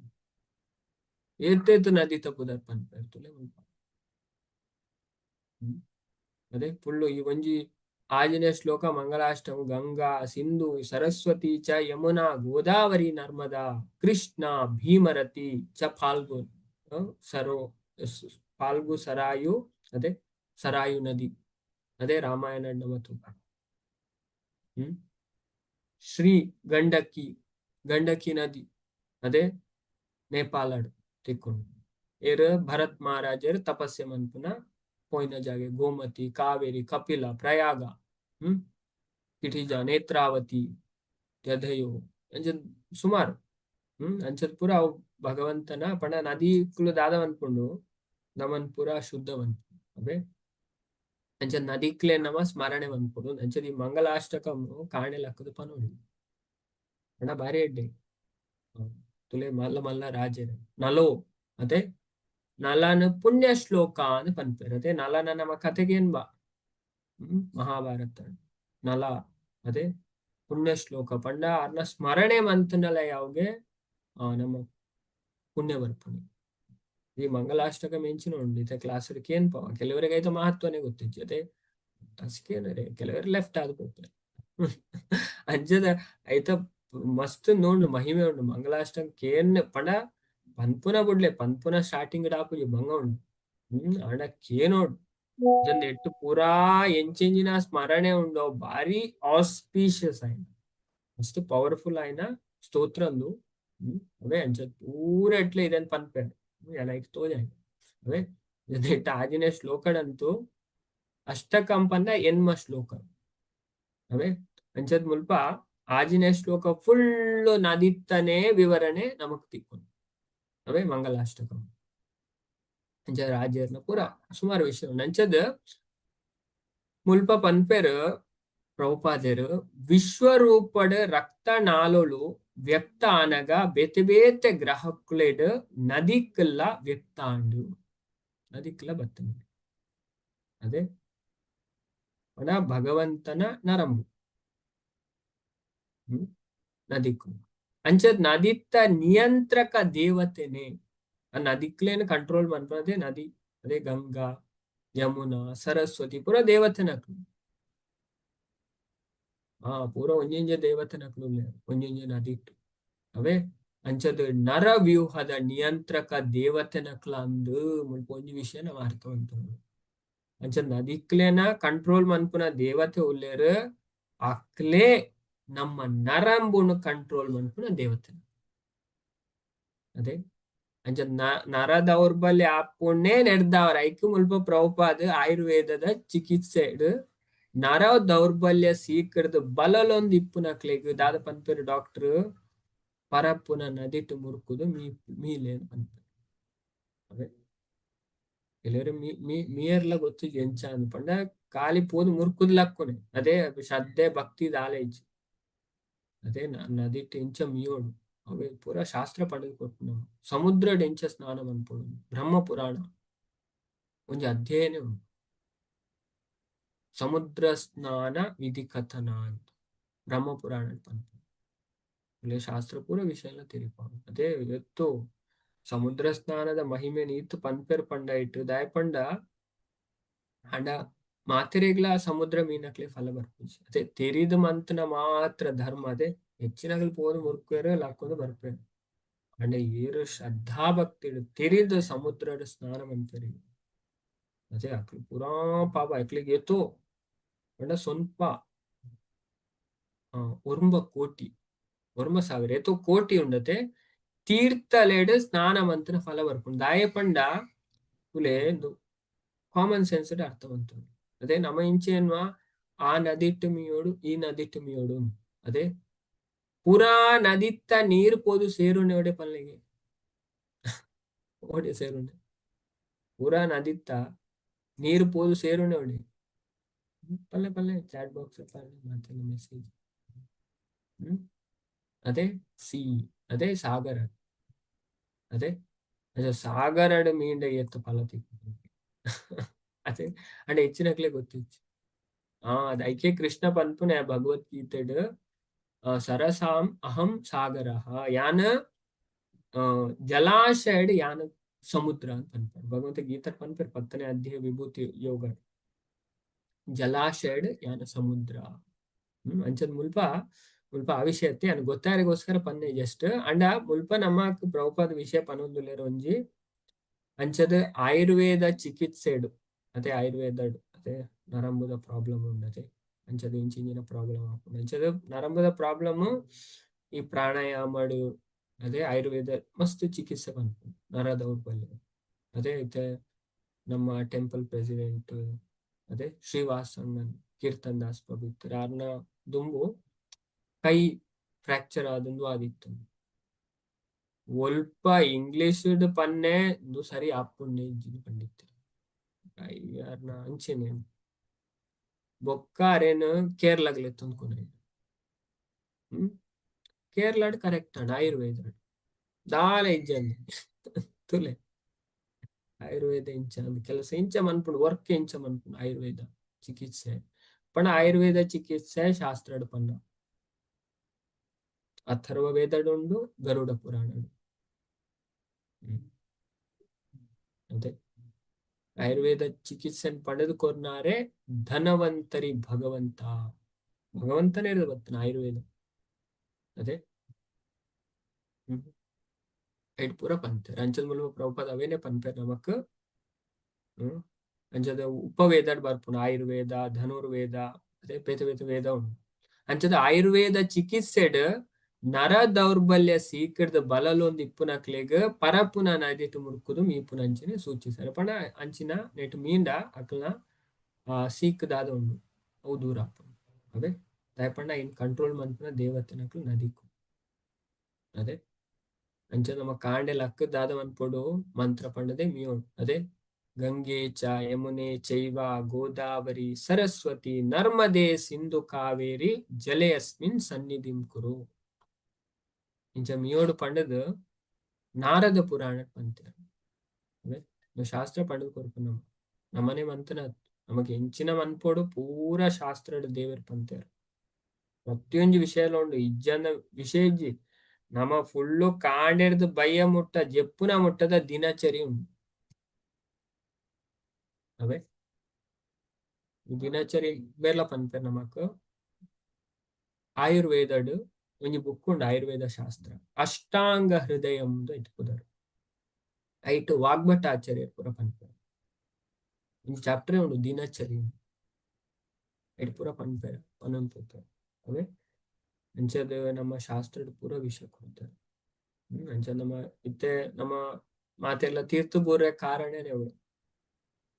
A: ಏತೇತು ನದಿತ ಪುದರ್ ಪನ್ಪೆರ್ ತುಲೆ ಮುಲ್ಪ. ಅದೇ ಫುಲ್ಲು ಈ ಒಂಜಿ ಆಜಿನೇ ಶ್ಲೋಕ ಮಂಗಲಾಷ್ಟಮ ಗಂಗಾ ಸಿಂಧು ಸರಸ್ವತಿ ಚ ಯಮುನಾ ಗೋದಾವರಿ ನರ್ಮದಾ ಕೃಷ್ಣ ಭೀಮರತಿ ಚ ಫಾಲ್ಗು ಸರೋ ಫಾಲ್ಗು ಸರಾಯು, ಅದೇ ಸರಾಯು ನದಿ, ಅದೇ ರಾಮಾಯಣ ಮತ್ತು ಶ್ರೀ ಗಂಡಕಿ, ಗಂಡಕಿ ನದಿ, ಅದೇ ನೇಪಾಳಡ್ ತಿಕ್ಕೊಂಡು ಏರ್ ಭರತ್ ಮಹಾರಾಜರು ತಪಸ್ಸೆ ಮನ್ಪುನ ಪೋಯಿನ ಜಾಗೆ, ಗೋಮತಿ ಕಾವೇರಿ ಕಪಿಲ ಪ್ರಯಾಗ ಕಿಟಿಜ ನೇತ್ರಾವತಿ ಯದಯೋ ಅಂಚ ಸುಮಾರು ಅಂಚದ ಪೂರ ಅವು ಭಗವಂತನ ಪಂಡ ನದಿ ಕುಲು ದಾದ ಮನ್ಪುಂಡು ನಮನ್ ಪೂರ ಶುದ್ಧ ಮನ್ಪುಂಡು. ಅವೇ ಅಂಚ ನದಿಕ್ಲೆ ನಮ ಸ್ಮರಣೆ ಮನ್ಪುಂಡು. ಅಂಚದ ಈ ಮಂಗಲಾಷ್ಟಕಂ ಕಾಣೆ ಲಕ್ಕದ ಪನೋಡಿ ಪಂಡ ಬಾರಿ ಎಡ್ಡೆ ತುಲೆ ಮಲ್ಲ ಮಲ್ಲ ರಾಜರು ನಲೋ ಅದೇ ನಲನ ಪುಣ್ಯ ಶ್ಲೋಕ ಅಂತ ಪನ್ಪೆರ್. ಅದೇ ನಲನ ನಮ್ಮ ಕತೆಗೇನ್ ಬಾ ಮಹಾಭಾರತ ನಲ ಅದೇ ಪುಣ್ಯ ಶ್ಲೋಕ ಪಂಡ ಅರ್ನ ಸ್ಮರಣೆ ಮಂತನಲ ಯಾವ್ಗೆ ನಮ್ಮ ಪುಣ್ಯ ಬರ್ಪುನಿ. ಈ ಮಂಗಲಾಷ್ಟಕ ಮೆಂಚಿನ ಉಂಡು ಇತ್ತೆ ಕ್ಲಾಸ್ ಕೇನ್ ಪವ ಕೆಲವರಿಗೆ ಐತ ಮಹತ್ವನೇ ಗೊತ್ತಿಜ್ಜಿ, ಅದೇ ತಸ್ಕೇನರೆ ಕೆಲವರು ಲೆಫ್ಟ್ ಆದ್ ಪೋಪೆರ್. ಅಂಚದ ಐತ ಮಸ್ತ್ ನೋಂಡು ಮಹಿಮೆ ಉಂಡು ಮಂಗಲಾಷ್ಟಕ ಕೇನ್ ಪಂಡ ಪನ್ಪುನ ಬುಡ್ಲೆ ಪನ್ಪುನ ಸ್ಟಾರ್ಟಿಂಗ್ ಡಾಪುಜಿ ಬಂಗ ಉಂಡು ಆಂಡ ಕೇನೋಡು ಜಂದ್ ಎಟ್ಟು ಪೂರಾ ಎಂಚೆಂಜಿನ ಸ್ಮರಣೆ ಉಂಡು ಬಾರಿ ಆಸ್ಪೀಷಿಯಸ್ ಆಯ್ನ ಮಸ್ತ್ ಪವರ್ಫುಲ್ ಆಯ್ನ ಸ್ತೋತ್ರಂದು. ಅವೇ ಅಂಚ ಪೂರ ಎಟ್ಲೆ ಇದನ್ ಪನ್ಪೆರ್ ಲೈಕ್ ತೋಜಾಯ್. ಅವೇ ಎಟ್ಟು ಆಜಿನ ಶ್ಲೋಕಡಂತೂ ಅಷ್ಟಕಂ ಪಂಡ ಎನ್ಮ ಶ್ಲೋಕ. ಅವೇ ಅಂಚದ್ ಮುಲ್ಪ ಆಜಿನ ಶ್ಲೋಕ ಫುಲ್ಲು ನದಿತ್ತನೇ ವಿವರಣೆ ನಮಕ್ ತಿಕ್ಕು. ಅವೇ ಮಂಗಲಾಷ್ಟಕಂ ಅಂಚ ರಾಜ್ಯರ್ನ ಪೂರ ಸುಮಾರು ವಿಷಯ ಉಂಡು. ಅಂಚದ್ ಮುಲ್ಪ ಪನ್ಪೆರ್ ಪ್ರಭುಪಾದೆರ್ ವಿಶ್ವರೂಪಡ್ ರಕ್ತನಾಳೊಲು ವ್ಯಕ್ತ ಆನಗ ಬೇತೆ ಬೇತೆ ಗ್ರಹಕ್ಲೆಡ್ ನದಿಕ್ಲ ವ್ಯಕ್ತ ಆಂಡು ನದಿಕ್ಲ ಬತ್ತಂಡು. ಅದೇ ಪಂಡ ಭಗವಂತನ ನರಂಬು ನದಿಕ್ಕು ಅಂಚದ್ ನದಿತ್ತ ನಿಯಂತ್ರಕ ದೇವತೆನೆ ಆ ನದಿಕ್ಲೇನು ಕಂಟ್ರೋಲ್ ಮನ್ಪುನದೇ ನದಿ, ಅದೇ ಗಂಗಾ ಯಮುನಾ ಸರಸ್ವತಿ ಪೂರ ದೇವತೆನಕ್ಲು. ಪೂರ ಒಂಜೊಂಜೆ ದೇವತೆನಕ್ಲು ಉಲ್ಲೆರ್ ಒಂಜೊಂಜೆ ನದಿಟ್. ಅವೇ ಅಂಚದ್ ನರವ್ಯೂಹದ ನಿಯಂತ್ರಕ ದೇವತೆನಕ್ಲ ಅಂದ್ ಮುಲ್ಪ ಒಂಜಿ ವಿಷಯ ನಮ ಅರ್ಥ ಮನ್ಪೊಡು. ಅಂಚ ನದಿಕ್ಲೆನ ಕಂಟ್ರೋಲ್ ಮನ್ಪುನ ದೇವತೆ ಉಲ್ಲೆರ್, ಅಕ್ಲೆ ನಮ್ಮ ನರಂಬುನು ಕಂಟ್ರೋಲ್ ಮನ್ಪುನ ದೇವತೆ. ಅದೇ ಅಂಚ ನರ ದೌರ್ಬಲ್ಯ ಆಪುನೆ ನೆಡ್ದವರ ಐಕ್ ಮುಲ್ಪ ಪ್ರಭುಪಾದ ಆಯುರ್ವೇದದ ಚಿಕಿತ್ಸೆಡ್ ನರ ದೌರ್ಬಲ್ಯ ಸೀಕರ್ದ್ ಬಲಲೊಂದು ಇಪ್ಪುನಕ್ಲೆಗ್ ದಾದ ಪನ್ಪೆರ್ ಡಾಕ್ಟರ್ ಪರಪ್ಪುನ ನದಿಟ್ ಮುರ್ಕುದು ಮೀ ಮೀಲೇನ್ ಪನ್ಪೆರ್. ಅವೇ ಕೆಲವರು ಮೀ ಮೀ ಮೀಯರ್ಲ ಗೊತ್ತಿಜ್ಜಿ ಎಂಚ ಅಂದ್ ಪಂಡ ಕಾಲಿ ಪೋದು ಮುರ್ಕುದ್ ಲಕ್ಕುನೆ ಅದೇ ಶ್ರದ್ಧೆ ಭಕ್ತಿ ದಾಲ ಇಜ್ಜಿ. ಅದೇ ನದಿಟ್ ಎಂಚ ಮೀಯೋಡು ಅವೇ ಪೂರ ಶಾಸ್ತ್ರ ಪಂಡುದು ಕೊರ್ಪುನ ಸಮುದ್ರಡ್ ಎಂಚ ಸ್ನಾನ ಮನ್ಪೊಡು ಬ್ರಹ್ಮ ಪುರಾಣ ಒಂಜಿ ಅಧ್ಯಯನ ಉಂಡು ಸಮುದ್ರ ಸ್ನಾನ ವಿಧಿ ಕಥನ ಅಂತ ಬ್ರಹ್ಮ ಪುರಾಣ ಪನ್ಪುಂಡು. ಶಾಸ್ತ್ರ ಪೂರ ವಿಷಯ ತೆರಿಪಾವು. ಅದೇ ಎತ್ತು ಸಮುದ್ರ ಸ್ನಾನದ ಮಹಿಮೆ ನೀತು ಪನ್ಪೆರ್ ಪಂಡ ಇಟ್ಟು ದಾಯ ಪಂಡ ಅಂಡ ಮಾತೆರೆಗ್ಲ ಸಮುದ್ರ ಮೀನಕ್ಲೆ ಫಲ ಬರ್ಪುಜಿ. ಅದೇ ತೆರಿದ ಮಂತನ ಮಾತ್ರ ಧರ್ಮ. ಅದೇ ಹೆಚ್ಚಿನಗಲ್ ಪೋದು ಮುರ್ಕ್ವೇರು ಲಕ್ಕೊಂದು ಬರ್ಪೇರು. ಅಂಡ ಏರು ಶ್ರದ್ಧಾ ಭಕ್ತಿ ತೆರಿದ ಸಮುದ್ರದ ಸ್ನಾನ ಮಂತರಿ ಅದೇ ಅಕ್ಲು ಪೂರಾ ಪಾಪ ಅಕ್ಲಿಗೆ ಏತೋ ಪಂಡ ಸ್ವಂಪ ಒರ್ಂಬ ಕೋಟಿ ಒರ್ಂಬ ಸಾವಿರ ಏತೋ ಕೋಟಿ ಉಂಡತೆ ತೀರ್ಥಲೆಡ್ ಸ್ನಾನ ಮಂತನ ಫಲ ಬರ್ಪುಂಡು. ದಾಯೆ ಪಂಡ ಕುಲೆ ಕಾಮನ್ ಸೆನ್ಸ್ ಅರ್ಥ ಮಂತುಂಡು. ಅದೇ ನಮ್ಮ ಇಂಚೆನ್ವಾ ಆ ನದಿಟ್ಟು ಮಿಯೋಡು ಈ ನದಿಟ್ಟು ಮಿಯೋಡು. ಅದೇ ಪೂರಾ ನದಿತ್ತ ನೀರು ಪೋದು ಸೇರುನೆ ಪಲ್ಲಿಗೆ ಓಡೆ ಸೇರುನೆ ಪೂರಾ ನದಿತ್ತ ನೀರು ಪೋದು ಸೇರುನೆ ಓಡೆ ಪಲ್ಲೆ ಪಲ್ಲೆ ಚಾಟ್ ಬಾಕ್ಸ್ ಪಲ್ಲೆ ಮಾತೆಲ್ಲ ಮೆಸೇಜ್. ಅದೇ ಸಿ ಅದೇ ಸಾಗರ ಅದೇ ಅದೇ ಸಾಗರಡ್ ಮೀಂಡ ಎತ್ತು ಫಲ ತಿಕ್ಕು ಅದೇ ಅಂಡ ಹೆಚ್ಚಿನಕ್ಲೆ ಗೊತ್ತಿచ్చు. ಆ ಐಕೆ ಕೃಷ್ಣ ಪನ್ಪುನೆ ಭಗವದ್ಗೀತೆಡ್ ಸರಸಾಂ ಅಹಂ ಸಾಗರ ಯಾನ ಜಲಾಶಯಡ್ ಯಾನ ಸಮುದ್ರ ಅಂತ ಪನ್ಪರ್. ಭಗವಂತ ಗೀತ ಪನ್ಪರ್ 10ನೇ ಅಧ್ಯಾಯ ವಿಭೂತಿ ಯೋಗ ಜಲಾಶಯಡ್ ಯಾನ ಸಮುದ್ರ. ಅಂಚದ ಮುಲ್ಪ ಮುಲ್ಪ ಆ ವಿಷಯತ್ತೆ ಅನ್ ಗೊತ್ತಾರಿಗೋಸ್ಕರ ಪನ್ನೆ ಜಸ್ಟ್ ಅಂಡ ಮುಲ್ಪ ನಮ್ಮ ಪ್ರಭುಪಾದ ವಿಷಯ ಪನೊಂದುಲ್ಲೆರ್ ಒಂಜಿ ಅಂಚದ ಆಯುರ್ವೇದ ಚಿಕಿತ್ಸೆಡ್ ಅದೇ ಆಯುರ್ವೇದ ಅದೇ ನರಂಬುದ ಪ್ರಾಬ್ಲಮ್ ಉಂಡತೆ ಅಂಚದ ಇಂಚಿಂಚಿನ ಪ್ರಾಬ್ಲಮ್ ಆಪುಂಡು. ಅಂಚದ ನರಂಬುದ ಪ್ರಾಬ್ಲಮ್ ಈ ಪ್ರಾಣಾಯಾಮಡು ಅದೇ ಆಯುರ್ವೇದ ಮಸ್ತ್ ಚಿಕಿತ್ಸೆ ಪನ್ಪುಂಡು ನರ ದೌರ್ಬಲ್ಯ. ಅದೇ ಇತ್ತೆ ನಮ್ಮ ಟೆಂಪಲ್ ಪ್ರೆಸಿಡೆಂಟ್ ಅದೇ ಶ್ರೀವಾಸಣ್ಣನ್ ಕೀರ್ತನ್ ದಾಸ್ ಪವಿತ್ರ ಆರ್ನ ದುಂಬು ಕೈ ಫ್ರಾಕ್ಚರ್ ಆದಂದು ಆದಿತ್ತು. ಒಲ್ಪ ಇಂಗ್ಲಿಷ್ ಪನ್ನೆ ಇಂದು ಸರಿ ಆಪುಂಡೆ ಇಜ್ಜಿಂದ್ ಪಂಡಿತ್ತೆ ಯಾರ್ನ ಅಂಚೆನೆ ಬೊಕ್ಕ ಅರೇನು ಕೇರಳಗ್ ಲೆತ್ತೊಂದು ಕೊನೊಯೆರ್. ಕೇರಳಡ್ ಕರೆಕ್ಟ್ ಆಂಡ್ ಆಯುರ್ವೇದ ದಾಲ ಇಜ್ಜಂದೆ ತುಲೆ ಆಯುರ್ವೇದ ಇಂಚ ಕೆಲಸ ಇಂಚ ಮನ್ಪುಂಡು ವರ್ಕ್ ಇಂಚ ಮನ್ಪುಂಡು ಆಯುರ್ವೇದ ಚಿಕಿತ್ಸೆ ಪಂಡ ಆಯುರ್ವೇದ ಚಿಕಿತ್ಸೆ ಶಾಸ್ತ್ರಡ್ ಪನ್ನ ಅಥರ್ವ ವೇದಡುಂಡು ಗರುಡ ಪುರಾಣಡು. ಅದೇ ಆಯುರ್ವೇದ ಚಿಕಿತ್ಸೆ ಪಡೆದು ಕೊರ್ನಾರೆ ಧನವಂತರಿ ಭಗವಂತ ಭಗವಂತನೇ ಬರ್ತನ ಆಯುರ್ವೇದ. ಅದೇ ಐಟ್ ಪೂರ ಪನ್ಪೆರ್ ಅಂಚದ ಮೂಲಕ ಪ್ರಭುಪಾದ ಅವೇನೆ ಪನ್ಪೆರ್ ನಮಕ್. ಅಂಚದ ಉಪವೇದಡ್ ಬರ್ಪುಂಡು ಆಯುರ್ವೇದ ಧನುರ್ವೇದ ಅದೇ ಬೇತೆ ಬೇತೆ ವೇದ ಉಂಡು. ಅಂಚದ ಆಯುರ್ವೇದ ಚಿಕಿತ್ಸೆಡ್ ನರ ದೌರ್ಬಲ್ಯ ಸೀಕರ್ದ ಬಲಲೊಂದು ಇಪ್ಪುನಕ್ಲೆಗ್ ಪರಪುನ ನದಿಟ್ ಮುರ್ಕುದು ಮೀಪುನ ಅಂಚನೆ ಸೂಚಿಸಾರೆ. ಪಂಡ ಅಂಚಿನ ನೆಟ್ ಮೀಂಡ ಅಕ್ಲ್ನ ಸೀಕ್ ದಾದ ಉಂಡು ಅವು ದೂರ ಆಪುಂಡು. ಅವೇ ದಾಯೆ ಪಂಡ ಐನ್ ಕಂಟ್ರೋಲ್ ಮನ್ಪುನ ದೇವತೆನಕ್ಲು ನದಿಕು. ಅದೇ ಅಂಚ ನಮ್ಮ ಕಾಂಡೆ ಲಕ್ ದಾದ ಮನ್ಪೊಡು ಮಂತ್ರ ಪಂಡದೆ ಮಿಯೋಡು. ಅದೇ ಗಂಗೆ ಚ ಯಮುನೆ ಚೈವ ಗೋದಾವರಿ ಸರಸ್ವತಿ ನರ್ಮದೆ ಸಿಂಧು ಕಾವೇರಿ ಜಲೆ ಅಸ್ಮಿನ್ ಸನ್ನಿಧಿಂ ಕುರು. ಇಂಚ ಮಿಯೋಡು ಪಂಡದು ನಾರದ ಪುರಾಣ ಪಂತೆ ಶಾಸ್ತ್ರ ಪಂಡದು ಕೊರ್ಪು ನಮ್ಮ ನಮ್ಮನೆ ಮಂತನ ನಮಗೆ ಎಂಚಿನ ಮನ್ಪೋಡು ಪೂರ ಶಾಸ್ತ್ರಡ್ ದೇವರ್ ಪಂತೇರು ಪ್ರತಿಯೊಂಜಿ ವಿಷಯಲ ಉಂಡು ಇಜ್ಜಂದ ವಿಷಯ ಇಜ್ಜಿ. ನಮ ಫುಲ್ಲು ಕಾಂಡೆರ್ದು ಬಯ್ಯ ಮುಟ್ಟ ಜೆಪ್ಪುನ ಮುಟ್ಟದ ದಿನಚರಿ ಉಂಡು. ಅವೇ ದಿನಚರಿ ಬೇರ್ಲ ಪನ್ಪೆರ್ ನಮಕ್. ಆಯುರ್ವೇದಡ್ ಒಂಜಿ ಬುಕ್ ಉಂಡು ಆಯುರ್ವೇದ ಶಾಸ್ತ್ರ ಅಷ್ಟಾಂಗ ಹೃದಯ ಇತ್ಪುದರು ಐಟ್ ವಾಗ್ಭಟಾಚಾರ್ಯರ್ ಪೂರ ಪನ್ಪೆರ್ ಒಂಜಿ ಚಾಪ್ಟರ್ ಉಂಡು ದಿನಚರಿ ಐಟ್ ಪೂರ ಪನ್ಪೆರ್ ಪನೊಂದು ಪೋಪೆರ್. ಅವೇ ಅಂಚದ ನಮ್ಮ ಶಾಸ್ತ್ರದ ಪೂರ ವಿಷಯ ಕೊಡ್ತಾರೆ. ಅಂಚ ನಮ್ಮ ಇತ್ತೆ ನಮ್ಮ ಮಾತೆಲ್ಲ ತೀರ್ಥ ಬೂರೆ ಕಾರಣನೇ ಅವು.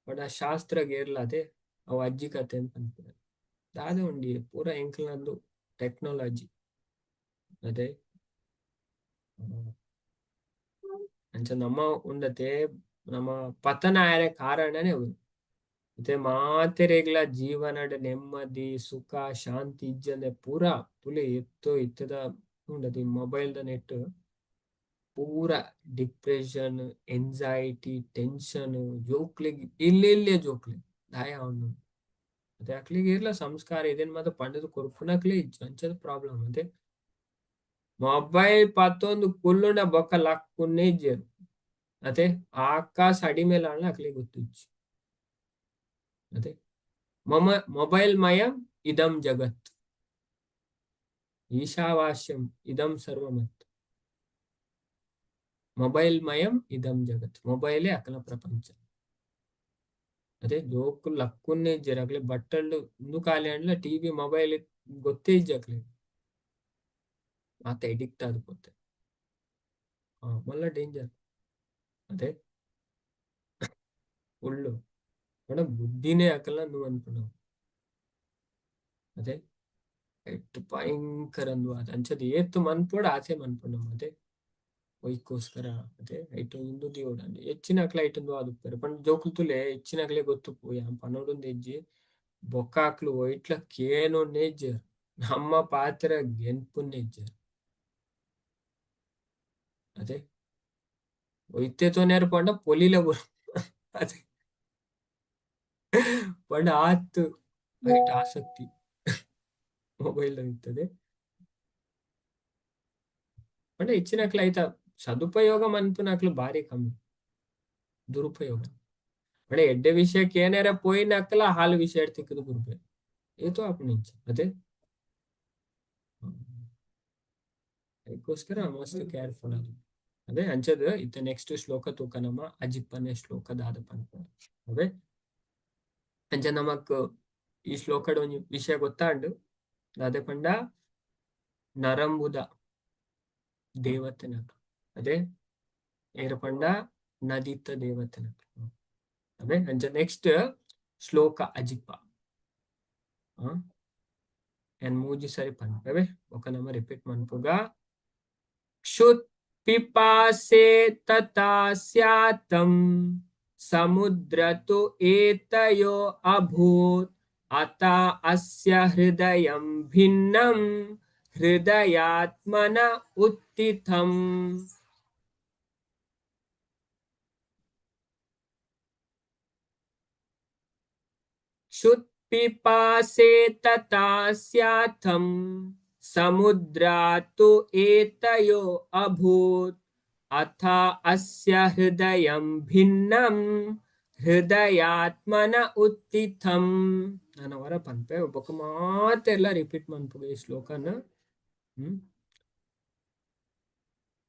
A: ಬಟ್ ಆ ಶಾಸ್ತ್ರಗ್ ಏರ್ಲ ಅದೇ ಅವು ಅಜ್ಜಿ ಕತೆ ಅಂತ ಪನ್ಪೆರ್ ದಾದ ಉಂಡಿ ಪೂರ ಎಂಕ್ಲನಂದು ಟೆಕ್ನಾಲಜಿ. ಅದೇ ಅಂಚ ನಮ್ಮ ಉಂಡತೆ ನಮ್ಮ ಪತನ ಆಯರೆ ಕಾರಣನೇ ಅವು. ಇತ್ತೆ ಮಾತೆರೆಗ್ಲ ಜೀವನಡ್ ನೆಮ್ಮದಿ ಸುಖ ಶಾಂತಿ ಇಜ್ಜಂದೆ ಪೂರ ತುಲೆ ಎತ್ತೋ ಇತ್ತದ ಉಂಡತಿ ಮೊಬೈಲ್ ದ ನೆಟ್ ಪೂರ ಡಿಪ್ರೆಷನ್ ಎಂಜೈಟಿ ಟೆನ್ಷನ್ ಜೋಕ್ಲೆಗ್ ಎಲ್ಲೆಲ್ಲೆ ಜೋಕ್ಲೆಗ್ ದಾಯ ಅವನು ಅದೇ ಅಕ್ಲಿಗೆ ಇರ್ಲ ಸಂಸ್ಕಾರ ಇದೇನ್ ಮಾತ ಪಂಡದ ಕೊರ್ಪುನಕ್ಲೆ ಇಜ್ಜಿ ಅಂಚದ ಪ್ರಾಬ್ಲಮ್. ಅದೇ ಮೊಬೈಲ್ ಪತ್ತೊಂದು ಕುಲ್ಲುಂಡ ಬೊಕ್ಕ ಲಕ್ಕುನ್ನೇ ಇಜ್ಜೆರ್ ಅತೆ ಆಕಾಶ ಅಡಿಮೇಲೆ ಆಂಡ ಅಕ್ಲೆಗ್ ಗೊತ್ತಿಜ್ಜಿ ಅತೆ ಮಮ ಮೊಬೈಲ್ ಮಯಂ ಇದಂ ಜಗತ್ ಈಶಾವಾಸ್ಯಂ ಇದಂ ಸರ್ವಮತ್ ಮೊಬೈಲ್ ಮಯಂ ಇದಂ ಜಗತ್ ಮೊಬೈಲೇ ಅಕಲ ಪ್ರಪಂಚ ಅದೇ ಜೋಕುಲು ಲಕ್ಕುನ್ನೇ ಇಜ್ಜೆರ್ ಅಕ್ಲೆ ಬಟ್ಟಲ್ಡ್ ಉಂದು ಖಾಲಿ ಆಂಡಲ ಟಿವಿ ಮೊಬೈಲ್ ಗೊತ್ತೇ ಇಜ್ಜಿ ಅಕ್ಲೆಗ್ ಮಾತ ಎಡಿಕ್ಟ್ ಆದ್ ಪೋತೆ ಮಲ್ಲ ಡೇಂಜರ್ ಅದೇ ಉಳ್ಳು ಪಂಡ ಬುದ್ಧಿನೇ ಅಕಲ್ನ ಉಂದು ಮನ್ಪುನವು ಅದೇ ಎಟ್ ಭಯಂಕರ ಉಂದು ಆದ್ ಅಂಚದ ಏತ್ ಮನ್ಪೊಡು ಆತೆ ಮನ್ಪುನವು ಅದೇ ಒಯ್ಕೋಸ್ಕರ ಅದೇ ಐಟ್ ಉಂದು ದೀವೊಡು ಅಂದ್ ಹೆಚ್ಚಿನಕ್ಲೆ ಐಟ್ ಉಂದು ಆದುಪ್ಪೆರ್ ಪಂಡ ಜೋಕುಲು ತೂಲೆ ಹೆಚ್ಚಿನಕ್ಲೆ ಗೊತ್ತುಪ್ಪು ಯಾನ್ ಪನೊಡುಂದು ಇಜ್ಜಿ ಬೊಕ್ಕ ಅಕ್ಲು ಒಯ್ಟ್ಲ ಕೇನೊನ್ನೇ ಇಜ್ಜೆರ್ ನಮ್ಮ ಪಾತೆರ ಗೆನ್ಪುನ್ನೇ ಇಜ್ಜೆರ್ ಅದೇ ಒಯ್ತೆ ತೋನ್ಯರ್ ಪಂಡ ಪೊಲಿಲ ಅದೇ ಪಂಡ ಆತ್ ಐಟ್ ಆಸಕ್ತಿ ಮೊಬೈಲ್ ಇರ್ತದೆ ಪಂಡ ಹೆಚ್ಚಿನಕ್ಲೆ ಐತ ಸದುಪಯೋಗ ಮನ್ಪುನಕ್ಲು ಬಾರಿ ಕಮ್ಮಿ ದುರುಪಯೋಗ ಪಂಡ ಎಡ್ಡೆ ವಿಷಯಕ್ಕೆ ಏನಾರ ಪೋಯಿನಕ್ಲ ಹಾಲು ವಿಷಯ ತಿಕ್ಕದು ಬುರ್ಪೆ ಏತೋ ಆಪುನಿಂಚ ಅದೇ ಅದಕ್ಕೋಸ್ಕರ ಮಸ್ತ್ ಕೇರ್ಫುಲ್ ಅದು ಅದೇ ಅಂಚದ ಇತ್ತ ನೆಕ್ಸ್ಟ್ ಶ್ಲೋಕ ತೂಕ ನಮ್ಮ ಅಜಿಪ್ಪನೆ ಶ್ಲೋಕ ದಾದ ಪನ್ಪ ಅದೇ ಅಂಚ ನಮಕ್ ಈ ಶ್ಲೋಕಡ್ ಒಂಜಿ ವಿಷಯ ಗೊತ್ತಾಂಡ್ ದಾದೆ ಪಂಡ ನರಂಬುದ ದೇವತೆನಕ್ಲು ಅದೇ ಏರ ಪಂಡ ನದಿತ್ತ ದೇವತೆನಕ್ಲು ಅದೇ ಅಂಚ ನೆಕ್ಸ್ಟ್ ಶ್ಲೋಕ ಅಜಿಪ್ಪ ಯಾನ್ ಮೂಜಿ ಸರಿ ಪನ್ಪೆವೆ ಬೊಕ ನಮ ರಿಪೀಟ್ ಮನ್ಪುಗ ಕ್ಷುತ್ ಪಿಪಾಸೆ ತಥಾ ಸ್ಯಾತಂ ಸಮುದ್ರತು ಏತಯೋ ಅಭೂತ್ ಅತ ಅಸ್ಯ ಹೃದಯಂ ಭಿನ್ನಂ ಹೃದಯಾತ್ಮನ ಉತ್ಥಿತಂ. क्षुत्पिपासे तथा स्याथं समुद्रात्तु एतयो अभूत् अथ अस्य हृदयं भिन्नं ಹೃದಯಾತ್ಮನ ಉತ್ಥಿತಂ. ನಾನು ಅವರ ಪನ್ಪೆ ಬೊಕ ಮಾತೆಲ್ಲ ರಿಪೀಟ್ ಮನ್ಪುಗ ಈ ಶ್ಲೋಕನ.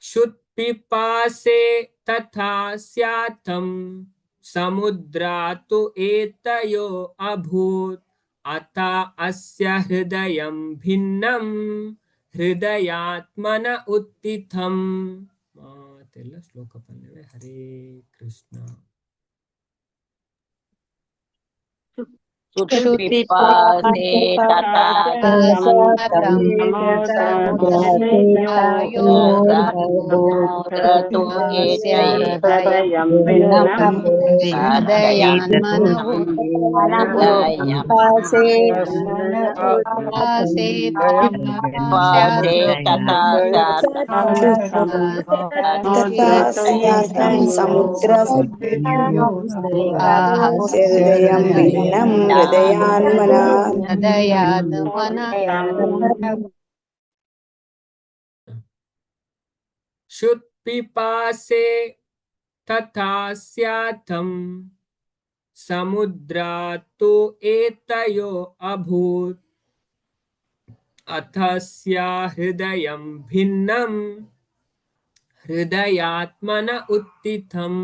A: क्षुत्पिपासे तथा स्याथं समुद्रात्तु एतयो अभूत् अथ अस्य हृदयं भिन्नं हृदयात्मन उत्थितಂ. ಮಾತೆಲ್ಲ ಶ್ಲೋಕ ಪನ್ನೆವೆ. ಹರೇ ಕೃಷ್ಣ.
C: ಕ್ಷುತ್ಪಿಪಾಸೆ ತಥಾ ಸముద్రతు
D: ഹൃദയം ഭിന്നം ഹൃദയാത്മന
A: क्षुत्पिपासे तथा स्याथं समुद्रात्तु एतयो अभूत् अथस्य हृदयं भिन्नं हृदयात्मन उत्थितं.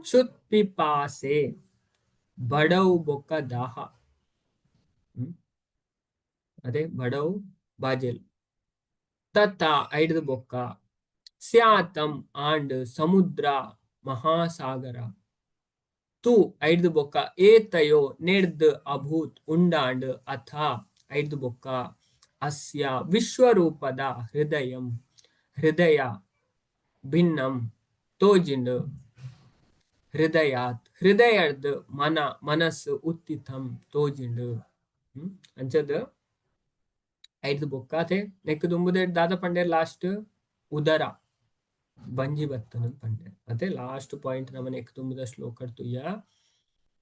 A: ಕ್ಷುತ್ಪಿಪಾಸೆ ಬಡವು ಬೊಕ್ಕ ದಾಹ. ಅದೇ ಬಡವು ಬಾಜೆಲ್ ತತ್ತ ಐಡ್ದು ಬೊಕ್ಕ ಸ್ಯಾತಂ ಆಂಡ್ ಸಮುದ್ರ ಮಹಾಸಾಗರ ತು ಐಡ್ದು ಬೊಕ್ಕ ಏತಯೋ ನೆಡ್ದ್ ಅಭೂತ್ ಉಂಡಾಂಡ್ ಅಥ ಐಡ್ದು ಬೊಕ್ಕ ಅಸ್ಯ ವಿಶ್ವರೂಪದ ಹೃದಯಂ ಹೃದಯ ಭಿನ್ನಂ ತೋಜಿಂಡ್ ಹೃದಯಾತ್ ಹೃದಯರ್ದ್ ಮನ ಮನಸ್ಸು ಉತ್ತಿತಂ ತೋಜಿಂಡ್. ಅಂಚದ ಐಡ್ದು ಬೊಕ್ಕ ಅತೆ ನೆಕ್ ದುಂಬುದ ದಾದ ಪಂಡೆರ್ ಲಾಸ್ಟ್ ಉದರ ಬಂಜಿ ಬತ್ತನ ಪಂಡೆ ಅತೆ ಲಾಸ್ಟ್ ಪಾಯಿಂಟ್ ನಮ್ಮ ನೆಕ್ ದುಂಬುದ ಶ್ಲೋಕ ತುಯ್ಯ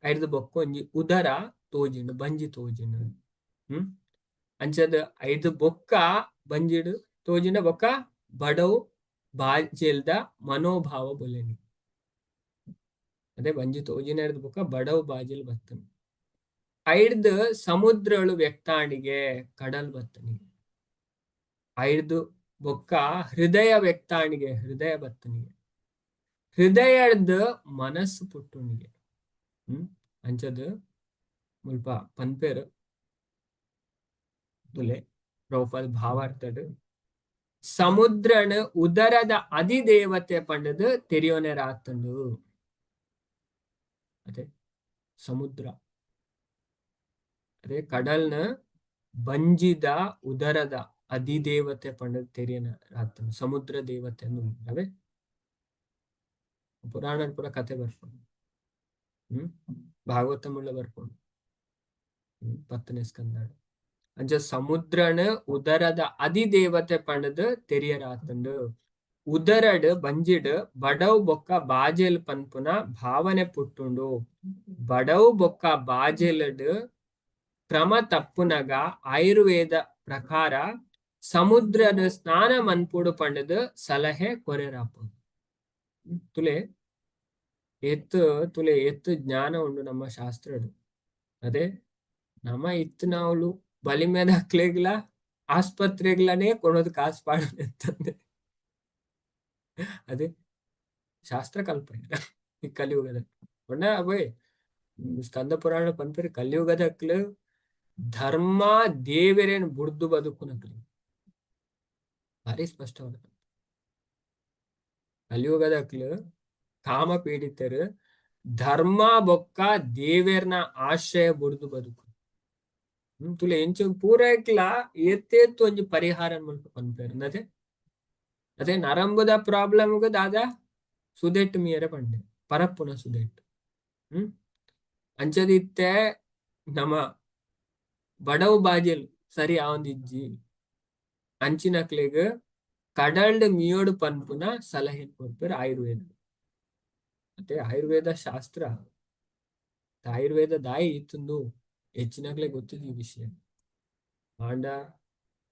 A: ಐಡ್ದು ಬೊಕ್ಕ ಒಂಜಿ ಉದರ ತೋಜಿಂಡ್ ಬಂಜಿ ತೋಜಿಂಡ್. ಅಂಚದ ಐದು ಬೊಕ್ಕ ಬಂಜಿಡ್ ತೋಜಿನ ಬೊಕ್ಕ ಬಡವು ಬಾಜೆಲ್ದ ಮನೋಭಾವ ಬೊಲೆನಿ. ಅದೇ ಬಂಜಿ ತೋಜಿನ ಬೊಕ್ಕ ಬಡವು ಬಾಜೆಲ್ ಬತ್ತನು. ಐಡ್ದು ಸಮುದ್ರಳು ವ್ಯಕ್ತಾಣಿಗೆ ಕಡಲ್ ಬತ್ತನಿಗೆ. ಐಡ್ದು ಬೊಕ್ಕ ಹೃದಯ ವ್ಯಕ್ತಾಣಿಗೆ ಹೃದಯ ಬತ್ತನಿಗೆ. ಹೃದಯದ ಮನಸ್ಸು ಪುಟ್ಟುನಿಗೆ. ಅಂಚದ ಮುಲ್ಪ ಪನ್ಪೇರು ತುಲೆ ಪ್ರಭುಪಾದ ಭಾವಾರ್ಥಡು ಸಮುದ್ರನ ಉದರದ ಅಧಿದೇವತೆ ಪಂಡದು ತೆರಿಯೋನೆ ರಾತಂಡು. ಅದೇ ಸಮುದ್ರ ಅದೇ ಕಡಲ್ನ ಬಂಜಿದ ಉದರದ ಅಧಿದೇವತೆ ಪಂಡದು ತೆರಿಯನ ರಾತಂಡು ಸಮುದ್ರ ದೇವತೆ ಅವೇ ಪುರಾಣ ಪೂರ ಕತೆ ಬರ್ಪುಂಡು. ಭಾಗವತಮುಳ್ಳ ಬರ್ಪುಂಡು. 10ನೇ ಸ್ಕಂದ ಅಂಚ ಸಮುದ್ರನ ಉದರದ ಅಧಿದೇವತೆ ಪಂಡದು ತೆರಿಯರಾತಂಡು. ಉದರಡ್ ಬಂಜಿಡ್ ಬಡವ್ ಬೊಕ್ಕ ಬಾಜೆಲ್ ಪನ್ಪುನ ಭಾವನೆ ಪುಟ್ಟುಂಡು. ಬಡವ್ ಬೊಕ್ಕ ಬಾಜೆಲ್ಡ್ ಕ್ರಮ ತಪ್ಪುನಗ ಆಯುರ್ವೇದ ಪ್ರಕಾರ ಸಮುದ್ರದ ಸ್ನಾನ ಮನ್ಪುಡು ಪಂಡದು ಸಲಹೆ ಕೊರೆರಾಪುಂಡು. ತುಲೆ ಎತ್ತು ತುಲೆ ಎತ್ತು ಜ್ಞಾನ ಉಂಡು ನಮ್ಮ ಶಾಸ್ತ್ರಡು. ಅದೇ ನಮ್ಮ ಇತ್ತಿನವಳು ಬಲಿಮೆದ ಅಕ್ಲೆಗ್ಲ ಆಸ್ಪತ್ರೆಗ್ಲನೇ ಕೊಡೋದು ಕಾಸು ಪಾಡು ಅಂತಂದೆ. ಅದೇ ಶಾಸ್ತ್ರ ಕಲ್ಪ ಈ ಕಲಿಯುಗದ ಒಣ್ಣ ಅವೇ ಸ್ಕಂದ ಪುರಾಣ ಪನ್ಪೇರು ಕಲಿಯುಗದ ಅಕ್ಲು ಧರ್ಮ ದೇವರೇನು ಬುಡ್ದು ಬದುಕುನಕ್ಲು ಭಾರಿ ಸ್ಪಷ್ಟವಾದ ಕಲಿಯುಗದ ಅಕ್ಲು ಕಾಮ ಪೀಡಿತರು ಧರ್ಮ ಬೊಕ್ಕ ದೇವೇರ್ನ ಆಶ್ರಯ ಬುಡ್ದು ಬದುಕು. ತುಲೆ ಎಂಚ ಪೂರೈಕ್ಲ ಏತೇತ್ತು ಒಂಜಿ ಪರಿಹಾರ ಮುಲ್ಪ ಪನ್ಪೇರು. ಅದೇ ಅದೇ ನರಂಬುದ ಪ್ರಾಬ್ಲಮ್ ದಾದಾ ಸುದೆಟ್ಟು ಮೀಯರೆ ಪಂಡೆ ಪರಪ್ಪುನ ಸುದೆಟ್ಟು. ಅಂಚದಿತ್ತೆ ನಮ ಬಡವು ಬಾಜೆಲ್ ಸರಿ ಆವಂದಿಜ್ಜಿ ಅಂಚಿನಕ್ಲೆಗ್ ಕಡಲ್ಡ್ ಮಿಯೋಡು ಪನ್ಪುನ ಸಲಹೆ ಕೊರ್ಪೇರು ಆಯುರ್ವೇದ. ಮತ್ತೆ ಆಯುರ್ವೇದ ಶಾಸ್ತ್ರ ಆಯುರ್ವೇದ ದಾಯಿ ಇತ್ತಂದು ಹೆಚ್ಚಿನಕ್ಲೆ ಗೊತ್ತಿದ್ ಈ ವಿಷಯ. ಆಂಡ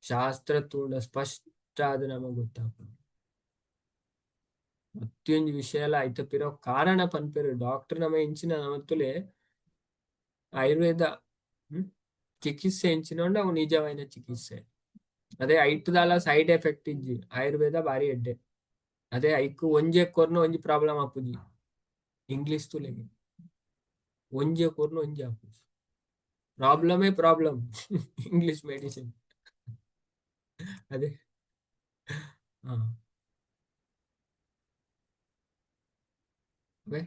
A: ಶಾಸ್ತ್ರ ತೂಂಡ ಸ್ಪಷ್ಟ ಆದ್ ನಮಗ್ ಗೊತ್ತಾಪುಂಡು. ಪ್ರತಿಯೊಂಜಿ ವಿಷಯ ಎಲ್ಲ ಐತ ಪಿರವು ಕಾರಣ ಪನ್ಪೇರು ಡಾಕ್ಟರ್ ನಮ ಎಂಚಿನ ನಮತ್ತುಲೆ ಆಯುರ್ವೇದ ಚಿಕಿತ್ಸೆ ಎಂಚಿನ ಅವು ನಿಜವಾಯಿನ ಚಿಕಿತ್ಸೆ. ಅದೇ ಐಟ್ದಾಲ ಸೈಡ್ ಎಫೆಕ್ಟ್ ಇಜ್ಜಿ ಆಯುರ್ವೇದ ಬಾರಿ ಎಡ್ಡೆ. ಅದೇ ಐಕ್ ಒಂಜೆ ಕೊರ್ನ ಒಂಜಿ ಪ್ರಾಬ್ಲಮ್ ಆಪುಜಿ. ಇಂಗ್ಲಿಷ್ ತುಲೆಗೆ ಒಂಜೆ ಕೊರ್ನ ಒಂಜಿ ಆಪುಜಿ. ಪ್ರಾಬ್ಲಮೇ ಪ್ರಾಬ್ಲಮ್ ಇಂಗ್ಲಿಷ್ ಮೆಡಿಸಿನ್. ಅದೇ ಹಾ ಅವೇ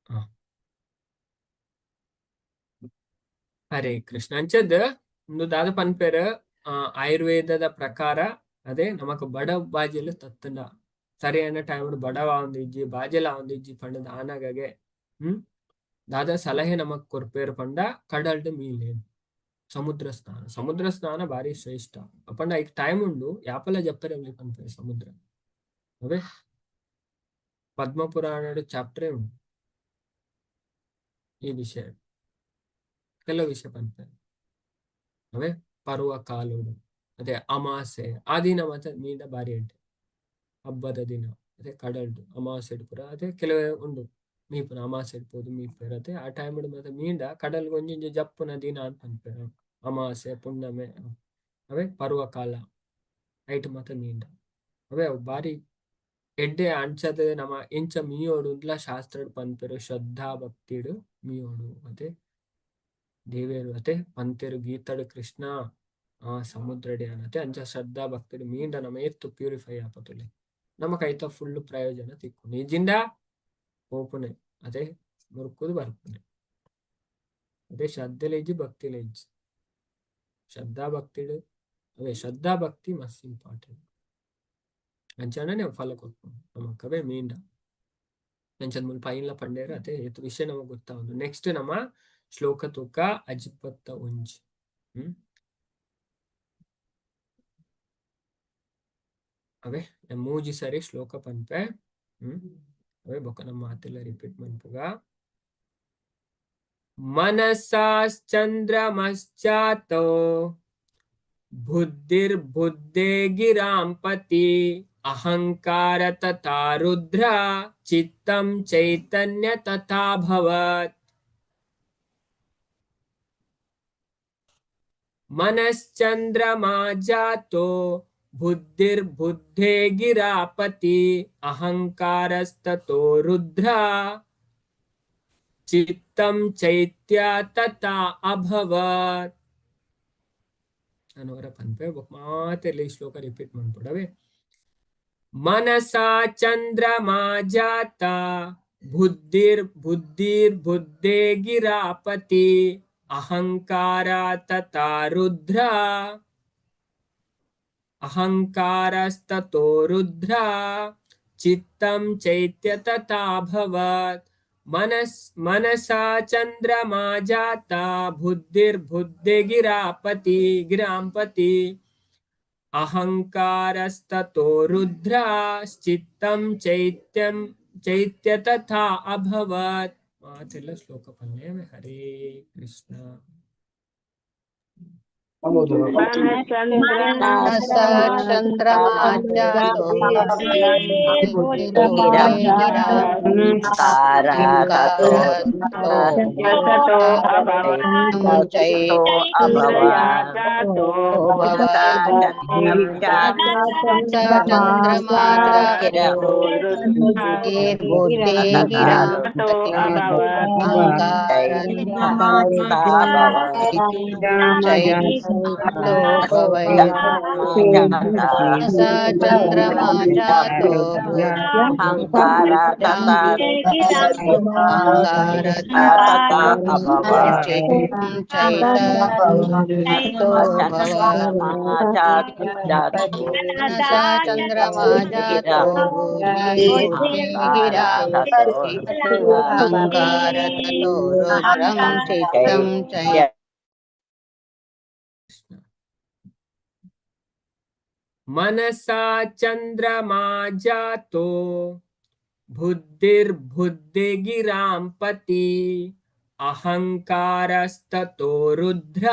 A: ಹಾ ಹರೇ ಕೃಷ್ಣ. ಅಂಚದ್ ಉಂದು ದಾದ ಪನ್ಪೇರು ಆಯುರ್ವೇದದ ಪ್ರಕಾರ ಅದೇ ನಮಕ್ ಬಡ ಬಾಜೆಲ್ ತತ್ತುಂಡ ಸರಿಯಾದ ಟೈಮ್ ಬಡವ ಆವೊಂದಿಜ್ಜಿ ಬಾಜೆಲ್ ಆವೊಂದಿಜ್ಜಿ ಪಂಡದ್ ಆನಗಗೆ ದಾದ ಸಲಹೆ ನಮಕ್ ಕೊರ್ಪೇರು ಪಂಡ ಕಡಲ್ಡ್ ಮೀಲೇನ್ ಸಮುದ್ರ ಸ್ನಾನ. ಸಮುದ್ರ ಸ್ನಾನ ಭಾರಿ ಶ್ರೇಷ್ಠ ಪಂಡ ಐಕ್ ಟೈಮ್ ಉಂಡು ಯಾಪಲ ಜಪ್ಪರೆ ಪನ್ಪೇರು ಸಮುದ್ರ. ಅವೇ ಪದ್ಮ ಪುರಾಣಡ್ ಚಾಪ್ಟರ್ ಉಂಡು ಈ ವಿಷಯ ಕೆಲವು ವಿಷಯ ಪನ್ಪೇರು. ಅವೇ ಪರ್ವ ಕಾಲೋಡು ಅದೇ ಅಮಾಸೆ ಆ ದಿನ ಮಾತ್ರ ಮೀಂಡ ಬಾರಿ ಎಡ್ಡೆ ಹಬ್ಬದ ದಿನ. ಅದೇ ಕಡಲ್ಡು ಅಮಾಸೆಡ್ ಪೂರ ಅದೇ ಕೆಲವೇ ಉಂಡು ಮೀಪುನ ಅಮಾಸೆಡ್ ಪೋದು ಮೀಪೆರ್ ಅದೇ ಆ ಟೈಮ್ ಮಾತ್ರ ಮೀಂಡ ಕಡಲ್ಗ್ ಒಂಜೊಂಜಿ ಜಪ್ಪುನ ದಿನ ಅಂತ ಪನ್ಪೆರ್ ಅಮಾಸೆ ಪುಣ್ಣಮೆ ಅವೇ ಪರ್ವ ಕಾಲ ಐಟ್ ಮಾತ್ರ ಮೀಂಡ ಅವೇ ಅವು ಬಾರಿ ಎಡ್ಡೆ ಅಂಚದ ನಮ ಎಂಚ ಮೀಯೋಡು ಅಂದ್ಲ ಶಾಸ್ತ್ರಡ್ ಪನ್ಪೆರು ಶ್ರದ್ಧಾ ಭಕ್ತಿಡ್ ಮೀಯೋಡು. ಅದೇ ದೇವೇರು ಅತೆ ಪಂತೆರು ಗೀತಡು ಕೃಷ್ಣ ಆ ಸಮುದ್ರಡೆ ಅನತೆ ಅಂಚ ಶ್ರದ್ಧಾ ಭಕ್ತಿಡ್ ಮೀಂಡ ನಮ ಏತ್ ಪ್ಯೂರಿಫೈ ಆಪತುಲೆ ನಮಕ್ ಐತ ಫುಲ್ ಪ್ರಯೋಜನ ತಿಕ್ಕು. ನಿಜಿಂದ ಪೋಪುನೆ ಅದೇ ಮುರುಕುದು ಬರ್ಪುನೆ. ಅದೇ ಶ್ರದ್ಧೆಲ ಇಜ್ಜಿ ಭಕ್ತಿಲ ಇಜ್ಜಿ. ಶ್ರದ್ಧಾ ಭಕ್ತಿಡ್ ಅವೇ ಶ್ರದ್ಧಾ ಭಕ್ತಿ ಮಸ್ತ್ ಇಂಪಾರ್ಟೆಂಟ್. ಅಂಚನೆ ಫಲ ಕೊರ್ಪುಂಡು ನಮಕ್ ಅವೇ ಮೀಂಡ ಅಂಚದ ಮುಲ್ಪ ಐನ್ಲ ಪಂಡೇರ್ ಅದೇ ಏತ್ ವಿಷಯ ನಮಗ್ ಗೊತ್ತಾವುಂಡು. ನೆಕ್ಸ್ಟ್ ನಮ ಶ್ಲೋಕ ತೂಕ ಅಜಿಪತ್ತ ಒಂಜಿ. ಅವೇ ಮೂಜಿ ಸರಿ ಶ್ಲೋಕ ಪನ್ಪೆ. ಅವೇ ಬೊಕ್ಕ ನಮ್ಮ ಮಾತೆಲ್ಲ ರಿಪೀಟ್ ಮನ್ಪುಗ. ಮನಸಾಶ್ಚಂದ್ರಮಶ್ಚಾತೋ ಬುದ್ಧಿರ್ಬುದ್ಧೇ ಗಿರಾಂಪತಿ ಅಹಂಕಾರ ತಥಾ ರುದ್ರ ಚಿತ್ತಂ ಚೈತನ್ಯ ತಥಾ ಭವತ್. ಮನಶ್ಚಂದ್ರಮಾ ಜಾತೋ ಬುದ್ಧಿರ್ಬುದ್ಧೇ ಗಿರಾಪತಿ ಅಹಂಕಾರಸ್ತತೋ ರುದ್ರ ಚಿತ್ತಂ ಚೈತ್ಯ ತಥಾ ಅಭವತ್. ನಾನು ಪನ್ಪೆ ಬೊಕ್ಕ ಮಾತೆರ್ಲ ಈ ಶ್ಲೋಕ ರಿಪೀಟ್ ಮನ್ಪೊಡವೆ. ಮನಸಾ ಚಂದ್ರಮಾ ಜಾತ ಬುದ್ಧಿರ್ ಬುದ್ಧಿರ್ ಬುದ್ಧೇ ಗಿರಾಪತಿ ಅಹಂಕಾರ ತಥಾ ರುದ್ರ ಅಹಂಕಾರಸ್ತತೋ ರುದ್ರ ಚಿತ್ತಂ ಚೈತ್ಯ ತಥಾ ಭವತ್. ಮನಸಾ ಚಂದ್ರಮಾ ಜಾತ ಬುದ್ಧಿರ್ಬುದ್ಧಿ ಗಿರಾಪತಿ ಗಿರಾಂಪತಿ ಅಹಂಕಾರಸ್ತತೋ ರುದ್ರಾಶ್ಚಿತ್ತಂ ಚೈತ್ಯಂ ಚೈತ್ಯ ತಥಾ ಅಭವತ್. ಮಾತೆಲ್ಲ ಶ್ಲೋಕ ಪನ್ನೆ. ಹರೇ ಕೃಷ್ಣ.
B: ಚಂದ್ರಮಾ ಜಾತೋ ಚಂದ್ರಮಾ ಜಾತೋ ಚಂದ್ರಮಾ ಜಾತೋ ಅಹಂಕಾರ ತಥೋ ರುದ್ರಂ ಚಿತ್ತಂ ಚೈ.
A: ಕೃಷ್ಣ. ಮನಸಾ ಚಂದ್ರಮಾ ಜಾತೋ ಬುದ್ಧಿರ್ಬುದ್ಧಿ ಗಿರಾಂಪತಿ ಅಹಂಕಾರಸ್ತತೋ ರುದ್ರ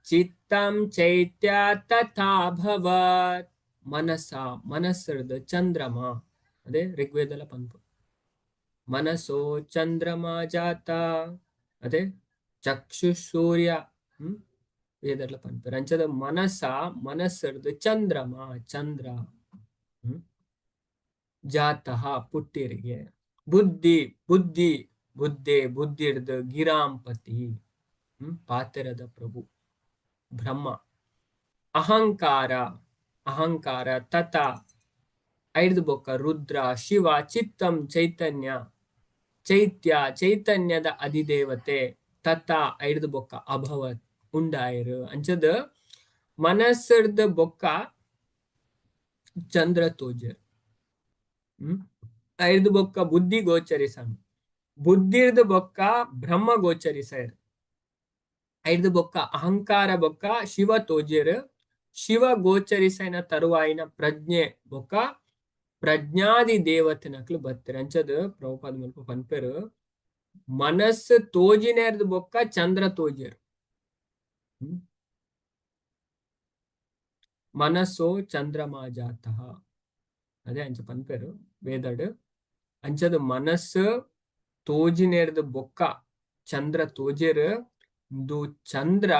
A: ಚಿತ್ತಂ ಚೈತ್ಯ ತಥಾ ಭವತ್. ಮನಸ ಮನಸ್ಸರ್ದ ಚಂದ್ರಮ, ಅದೇ ಋಗ್ವೇದಲ ಪನ್ಪು ಮನಸೋ ಚಂದ್ರಮ ಜಾತ, ಅದೇ ಚಕ್ಷು ಸೂರ್ಯ ವೇದರ್ಲ ಪನ್ಪೆರ್. ಅಂಚದ ಮನಸ ಮನಸ್ಸರ್ದು ಚಂದ್ರಮ ಚಂದ್ರ ಜಾತಃ ಪುಟ್ಟಿರಿಗೆ, ಬುದ್ಧಿ ಬುದ್ಧಿ ಬುದ್ಧೆ ಬುದ್ಧಿರ್ದು ಗಿರಾಂಪತಿ ಪಾತೆರದ ಪ್ರಭು ಬ್ರಹ್ಮ, ಅಹಂಕಾರ ಅಹಂಕಾರ ತಥಾ ಐದು ಬೊಕ್ಕ ರುದ್ರ ಶಿವ ಚಿತ್ತಂ ಚೈತನ್ಯ ಚೈತ್ಯ ಚೈತನ್ಯದ ಅಧಿದೇವತೆ ತಥಾ ಐದು ಬೊಕ್ಕ ಅಭವತ್ ಉಂಡಾಯರು. ಅಂಚದ ಮನಸ್ಸರ್ದ ಬೊಕ್ಕ ಚಂದ್ರ ತೋಜರ್ ಐದು ಬೊಕ್ಕ ಬುದ್ಧಿ ಗೋಚರಿಸನ್, ಬುದ್ಧಿರ್ದ ಬೊಕ್ಕ ಬ್ರಹ್ಮ ಗೋಚರಿಸರ್, ಐದು ಬೊಕ್ಕ ಅಹಂಕಾರ ಬೊಕ್ಕ ಶಿವ ತೋಜೆರ್, ಶಿವ ಗೋಚರಿಸೈನ ತರುವಾಯಿನ ಪ್ರಜ್ಞೆ ಬೊಕ್ಕ ಪ್ರಜ್ಞಾದಿ ದೇವತೆನಕ್ಲು ಬತ್ತೆರ್. ಅಂಚದ ಪ್ರಭುಪಾದ ಮುಲ್ಪ ಪನ್ಪೆರ್ ಮನಸ್ಸು ತೋಜಿನೇರ್ದ ಬೊಕ್ಕ ಚಂದ್ರ ತೋಜೆರ್. ಮನಸ್ಸೋ ಚಂದ್ರಮಾ ಜಾತಃ ಅದೇ ಅಂಚ ಪನ್ಪೆರ್ ವೇದಡ್. ಅಂಚದ ಮನಸ್ಸು ತೋಜಿನೇರ್ದ ಬೊಕ್ಕ ಚಂದ್ರ ತೋಜೆರ್, ಇಂದು ಚಂದ್ರ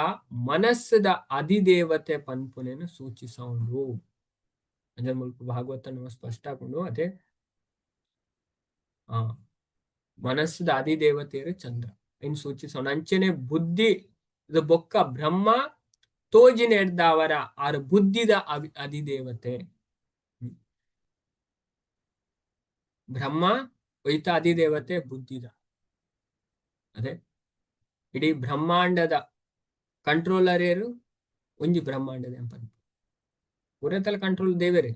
A: ಮನಸ್ಸದ ಅಧಿದೇವತೆ ಪನ್ಪುನೇನು ಸೂಚಿಸೌಂಡು. ಅಂಚ ಮುಲ್ಪ ಭಾಗವತ ನಮ್ಮ ಸ್ಪಷ್ಟ ಆಪುಂಡು. ಅದೇ ಆ ಮನಸ್ಸದ ಅಧಿದೇವತೆಯರು ಚಂದ್ರ ಇನ್ ಸೂಚಿಸೋಣ. ಅಂಚನೆ ಬುದ್ಧಿ ಇದು ಬೊಕ್ಕ ಬ್ರಹ್ಮ ತೋಜಿನೆಡ್ದಾವರ ಆರು ಬುದ್ಧಿದ ಅಧಿದೇವತೆ. ಬ್ರಹ್ಮ ಒಯ್ತ ಅಧಿದೇವತೆ ಬುದ್ಧಿದ, ಅದೇ ಇಡೀ ಬ್ರಹ್ಮಾಂಡದ ಕಂಟ್ರೋಲರ್ ಏರು ಒಂಜಿ ಬ್ರಹ್ಮಾಂಡದ ಪನ್ಪು ಪೂರತಲ ಕಂಟ್ರೋಲ್ ದೇವರೇ,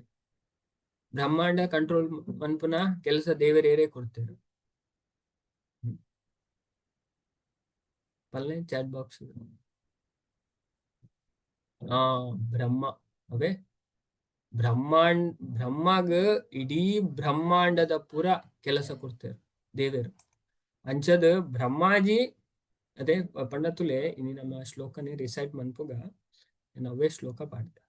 A: ಬ್ರಹ್ಮಾಂಡ ಕಂಟ್ರೋಲ್ ಪನ್ಪುನ ಕೆಲಸ ದೇವರೇರೇ ಕೊಡ್ತೇರು. ಪಲ್ಲೆ ಚಾಟ್ ಬಾಕ್ಸ್ ಆ ಬ್ರಹ್ಮ ಅವೇ ಬ್ರಹ್ಮಾಂಡ ಬ್ರಹ್ಮಗ ಇಡೀ ಬ್ರಹ್ಮಾಂಡದ ಪೂರ ಕೆಲಸ ಕೊಡ್ತೇರು ದೇವರು. ಅಂಚದ ಬ್ರಹ್ಮಾಜಿ ಅದೇ ಪಂಡತುಲೆ ಇನಿ ನಮ್ಮ ಶ್ಲೋಕನೆ ರಿಸೈಟ್ ಮನ್ಪುಗ. ಅವೇ ಶ್ಲೋಕ ಪಾಡ್ದೆ.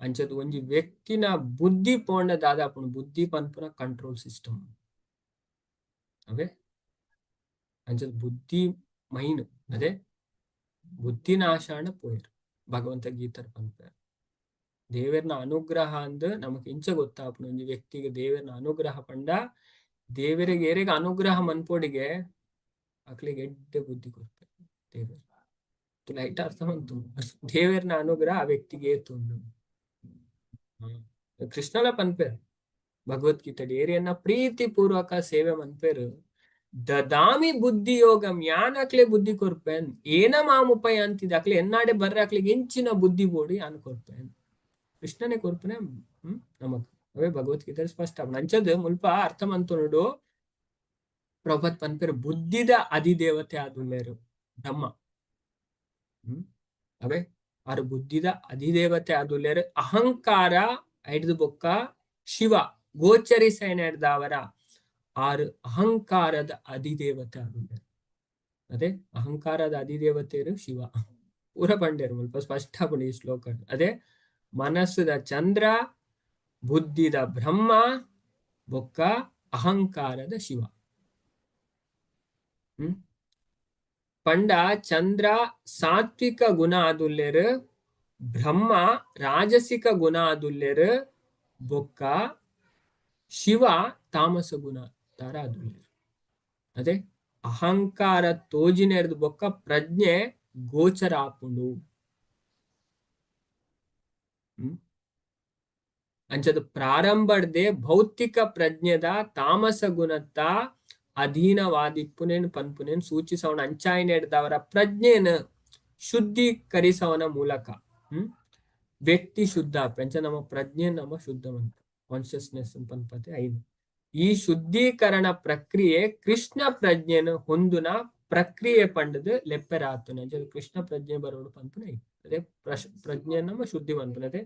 A: ಅಂಚದ ಒಂಜಿ ವ್ಯಕ್ತಿನ ಬುದ್ಧಿ ಪೋಂಡ ದಾದಾಪುಂಡು? ಬುದ್ಧಿ ಪನ್ಪುನ ಕಂಟ್ರೋಲ್ ಸಿಸ್ಟಮ್ ಅವೇ. ಅಂಚದ ಬುದ್ಧಿ ಮೈನ್ ಅದೇ ಬುದ್ಧಿ ನಾಶಾಂಡ ಪೋಯೆರ್. ಭಗವಂತ ಗೀತರ್ ಪನ್ಪೆರ್, ದೇವೆರ್ನ ಅನುಗ್ರಹ ಅಂದ್ ನಮಕ್ ಇಂಚ ಗೊತ್ತಾಪುಂಡು. ಒಂಜಿ ವ್ಯಕ್ತಿಗೆ ದೇವೆರ್ನ ಅನುಗ್ರಹ ಪಂಡ, ದೇವರಿಗೆ ಏರೆಗ್ ಅನುಗ್ರಹ ಮನ್ಪೋಡಿಗೆ ಅಕ್ಲೆಗ್ ಎಡ್ಡೆ ಬುದ್ಧಿ ಕೊರ್ಪೆರ್ ದೇವೆರ್. ಲೈಟ್ ಅರ್ಥ ಮಂತು, ದೇವೆರ್ನ ಅನುಗ್ರಹ ಆ ವ್ಯಕ್ತಿಗೆ ಏತುಂಡು. ಕೃಷ್ಣಲ ಪನ್ಪೆರ್ ಭಗವದ್ಗೀತೆ, ಏರಿಯನ್ನ ಪ್ರೀತಿ ಪೂರ್ವಕ ಸೇವೆ ಮನ್ಪೆರ್, ದದಾಮಿ ಬುದ್ಧಿ ಯೋಗಂ, ಯಾನ್ ಅಕ್ಲೆ ಬುದ್ಧಿ ಕೊರ್ಪೆನ್, ಏನ ಮಾಮುಪಯಾಂತಿದ, ಅಕ್ಲೆ ಎನ್ನಾಡೆ ಬರ್ರೆ ಅಕ್ಲೆಗ್ ಎಂಚಿನ ಬುದ್ಧಿ ಬೋಡು ಯಾನ್ ಕೊರ್ಪೆನ್. ಕೃಷ್ಣನೇ ಕೊರ್ಪುನೆ ನಮಕ್. ಅವೇ ಭಗವದ್ಗೀತೆ ಸ್ಪಷ್ಟ. ಅಂಚದ್ ಮುಲ್ಪ ಅರ್ಥ ಮಂತುನುಡು ಪ್ರಭತ್ ಪನ್ಪೆರ್, ಬುದ್ಧಿದ ಅಧಿದೇವತೆ ಆದುಲ್ಲೇರು ಬ್ರಹ್ಮ. ಅವೇ ಆರು ಬುದ್ಧಿದ ಅಧಿದೇವತೆ ಆದುಲ್ಲೇರು. ಅಹಂಕಾರ ಐಡ್ದು ಬೊಕ್ಕ ಶಿವ ಗೋಚರಿಸೈನಡ್ದಾವರ ಆರು ಅಹಂಕಾರದ ಅಧಿದೇವತೆ ಆದುಲ್ಲೇರು. ಅದೇ ಅಹಂಕಾರದ ಅಧಿದೇವತೆಯರು ಶಿವ ಪೂರ ಪಂಡೇರು ಮುಲ್ಪ ಸ್ಪಷ್ಟ ಆಪುಂಡು ಈ ಶ್ಲೋಕ. ಅದೇ ಮನಸ್ಸುದ ಚಂದ್ರ, ಬುದ್ಧಿದ ಬ್ರಹ್ಮ, ಬೊಕ್ಕ ಅಹಂಕಾರದ ಶಿವ. ಪಂಡ ಚಂದ್ರ ಸಾತ್ವಿಕ ಗುಣ ಆದುಲ್ಲೇರು, ಬ್ರಹ್ಮ ರಾಜಸಿಕ ಗುಣ ಆದುಲ್ಲೇರು, ಬೊಕ್ಕ ಶಿವ ತಾಮಸ ಗುಣ ತಾರ ಆದುಲ್ಲೇರು. ಅದೇ ಅಹಂಕಾರ ತೋಜಿನೆರ್ದು ಬೊಕ್ಕ ಪ್ರಜ್ಞೆ ಗೋಚರ ಆಪುಂಡು. ಅಂಚದ ಪ್ರಾರಂಭಡ್ದೆ ಭೌತಿಕ ಪ್ರಜ್ಞೆದ ತಾಮಸ ಗುಣತ್ತ ಅಧೀನವಾದಿಪ್ಪುನೇನ್ ಪನ್ಪುನೇನ್ ಸೂಚಿಸವನ ಅಂಚಾಯಿನೆಡ್ದವರ ಪ್ರಜ್ಞೆನ ಶುದ್ಧೀಕರಿಸವನ ಮೂಲಕ ವ್ಯಕ್ತಿ ಶುದ್ಧ ಅಂಚ ನಮ್ಮ ಪ್ರಜ್ಞೆ ನಮ್ಮ ಶುದ್ಧ ಮಂತ ಕಾನ್ಶಿಯಸ್ನೆಸ್ ಪನ್ಪತೆ ಐನು. ಈ ಶುದ್ಧೀಕರಣ ಪ್ರಕ್ರಿಯೆ ಕೃಷ್ಣ ಪ್ರಜ್ಞೆನ ಹೊಂದುನ ಪ್ರಕ್ರಿಯೆ ಪಂಡದು ಲೆಪ್ಪೆರಾತುನ. ಅಂಚ ಕೃಷ್ಣ ಪ್ರಜ್ಞೆ ಬರೋಡು ಪನ್ಪುನ ಅದೇ ಪ್ರಜ್ಞೆ ನಮ್ಮ ಶುದ್ಧಿ ಮನ್ಪುನ, ಅದೇ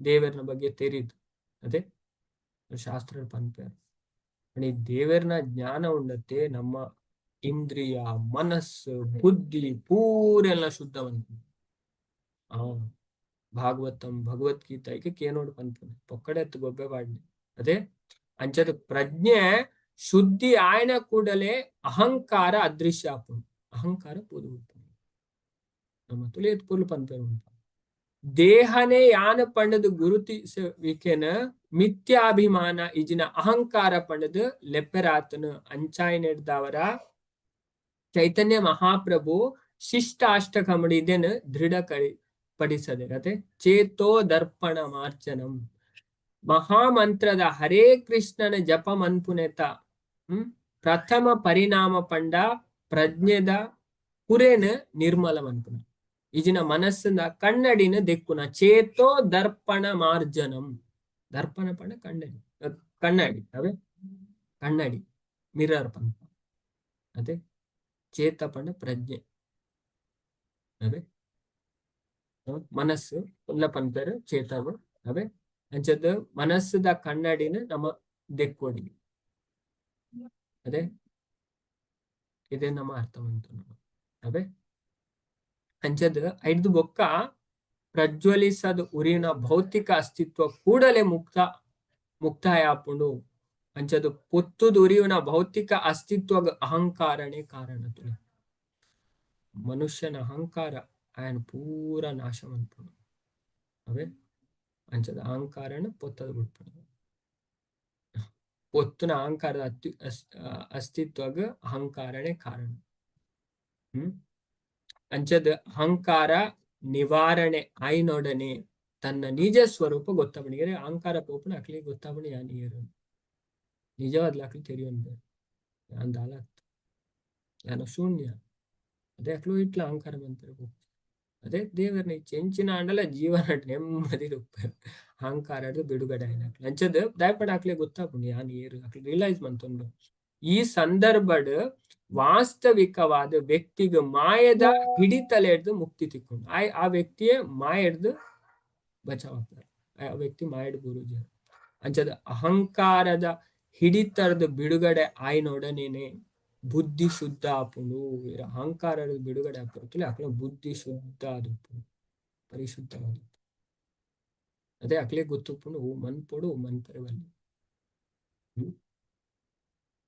A: ದೇವರನ ಬಗ್ಗೆ ತೆರಿದು ಅದೇ ಶಾಸ್ತ್ರ ಪನ್ಪೆ. ಈ ದೇವರನ ಜ್ಞಾನ ಉಂಡತ್ತೆ ನಮ್ಮ ಇಂದ್ರಿಯ ಮನಸ್ಸು ಬುದ್ಧಿ ಪೂರೆಲ್ಲ ಶುದ್ಧ ಮನ್ಪುನ. ಭಾಗವತಂ ಭಗವದ್ಗೀತಾ ಈಗ ಕೇನೋಡು ಪನ್ಪುನೆ ಪೊಕ್ಕಡೆ ಎತ್ತು ಗೊಬ್ಬೆ ಪಾಡ್ನೆ. ಅದೇ ಅಂಚದ ಪ್ರಜ್ಞೆ ಶುದ್ಧಿ ಆಯ್ನ ಕೂಡಲೇ ಅಹಂಕಾರ ಅದೃಶ್ಯ ಆಪುಂಡು, ಅಹಂಕಾರ ಪೂದು ಉಪ್ಪುಂಡು. ನಮ್ಮ ತುಳಿಯತ್ ಪೊರ್ಲು ಪನ್ಪೆರ್ ಉಂಟು. ದೇಹನೇ ಯಾನ ಪಂಡದು ಗುರುತಿಸುವಿಕೆನ ಮಿಥ್ಯಾಭಿಮಾನ ಇಜಿನ ಅಹಂಕಾರ ಪಂಡದು ಲೆಪ್ಪೆರಾತನು. ಅಂಚಾಯಿನೆಡ್ದವರ ಚೈತನ್ಯ ಮಹಾಪ್ರಭು ಶಿಷ್ಟಾಷ್ಟಕಮಡಿ ಇದನ್ನು ದೃಢ ಪಡಿಸದೆ ಅದೇ ಚೇತೋ ದರ್ಪಣ ಮಾರ್ಜನಂ ಮಹಾಮಂತ್ರದ ಹರೇ ಕೃಷ್ಣನ ಜಪ ಮನ್ಪುನೆತ ಪ್ರಥಮ ಪರಿಣಾಮ ಪಂಡ ಪ್ರಜ್ಞೆದ ಕುರೆನ ನಿರ್ಮಲ ಮನ್ಪುನ. ಇಜಿನ ಮನಸ್ಸಿನ ಕನ್ನಡಿನ ದೆಕ್ಕುನ ಚೇತೋ ದರ್ಪಣ ಮಾರ್ಜನಂ. ದರ್ಪಣ ಪಂಡ ಕನ್ನಡಿ, ಕನ್ನಡಿ ಅವೇ ಕನ್ನಡಿ ಮಿರರ್ ಪಂಪ. ಅದೇ ಚೇತ ಪಂಡ ಪ್ರಜ್ಞೆ, ಅವೇ ಮನಸ್ಸು ಉಲ್ಲ ಪನ್ಪೆರ್ ಚೇತವು. ಅವೇ ಅಂಚದ ಮನಸ್ಸುದ ಕನ್ನಡಿನ ನಮ್ಮ ದೆಕ್ಕೊಡಿ. ಅದೇ ಇದೇ ನಮ್ಮ ಅರ್ಥ ಮಂತು ಅವೇ ಅಂಚದ ಐದು ಬೊಕ್ಕ ಪ್ರಜ್ವಲಿಸದ ಉರಿನ ಭೌತಿಕ ಅಸ್ತಿತ್ವ ಕೂಡಲೇ ಮುಕ್ತಾಯ ಆಪುಂಡು. ಅಂಚದ ಪೊತ್ತುದು ಉರಿಯುನ ಭೌತಿಕ ಅಸ್ತಿತ್ವ ಅಹಂಕಾರನೇ ಕಾರಣ. ತುಲೆ ಮನುಷ್ಯನ ಅಹಂಕಾರ ಆಯನ್ ಪೂರ ನಾಶ ಮನ್ಪುಂಡು. ಅವೇ ಅಂಚದ ಅಹಂಕಾರನ ಪೊತ್ತದ ಬಿಡ್ಪುಂಡು. ಪೊತ್ತುನ ಅಹಂಕಾರದ ಅಸ್ತಿತ್ವಗ ಅಹಂಕಾರನೇ ಕಾರಣ. ಅಂಚದ ಅಹಂಕಾರ ನಿವಾರಣೆ ಆಯ್ನೊಡನೆ ತನ್ನ ನಿಜ ಸ್ವರೂಪ ಗೊತ್ತಾಪಣಿಗೆ ಅಹಂಕಾರ ಪೋಪುನ ಅಕ್ಲಿಗೆ ಗೊತ್ತಾಪಣಿ ಯಾನ್ ಏರು ನಿಜವಾದ್ಲ ಅಕ್ಲಿ ತೆರಿಯೊಂದು ಯಾನ್ ದಾಲ ಯಾನ ಶೂನ್ಯ. ಅದೇ ಅಕ್ಲು ಇಟ್ಲ ಅಹಂಕಾರ ಮಂತಾರೆ ಪೋಪು. ಅದೇ ದೇವರನ್ನ ಇಚ್ಛೆ ಎಂಚಿನ ಆಂಡಲ ಜೀವನ ನೆಮ್ಮದಿ ಅಹಂಕಾರ ಬಿಡುಗಡೆ ಆಯ್ನ ಅಂಚದ ದಯಪಡ ಅಕ್ಲೆ ಗೊತ್ತಾಪುಂಡು ಯಾನ್ ಏರು ಅಕ್ಲು ರಿಯಲೈಸ್ ಮಂತೊಂಡು. ಈ ಸಂದರ್ಭಡ್ ವಾಸ್ತವಿಕವಾದ ವ್ಯಕ್ತಿಗೆ ಮಾಯದ ಹಿಡಿತಲೆ ಹಿಡ್ದು ಮುಕ್ತಿ ತಿಕ್ಕೊಂಡು ಆ ವ್ಯಕ್ತಿಯೇ ಮಾಯ ಹಿಡ್ದು ಬಚಾವ್ ಆಗ್ತಾರೆ. ಆ ವ್ಯಕ್ತಿ ಮಾಯಡ್ ಗುರೂಜಿ. ಅಂಚದ ಅಹಂಕಾರದ ಹಿಡಿತರದ ಬಿಡುಗಡೆ ಆಯ್ನೊಡನೇನೆ ಬುದ್ಧಿ ಶುದ್ಧ ಆಪುಂಡು. ಅಹಂಕಾರದ ಬಿಡುಗಡೆ ಆಪುಂಡು ಅಕ್ಲ ಬುದ್ಧಿ ಶುದ್ಧ ಆದುಪ್ಪುಂಡು. ಪರಿಶುದ್ಧವಾದ. ಅದೇ ಅಕ್ಲೆ ಗೊತ್ತುಪ್ಪುಂಡು ಓ ಮನ್ಪೊಡು ಮನ್ಪರೆ ಬಲ್ಲಿ.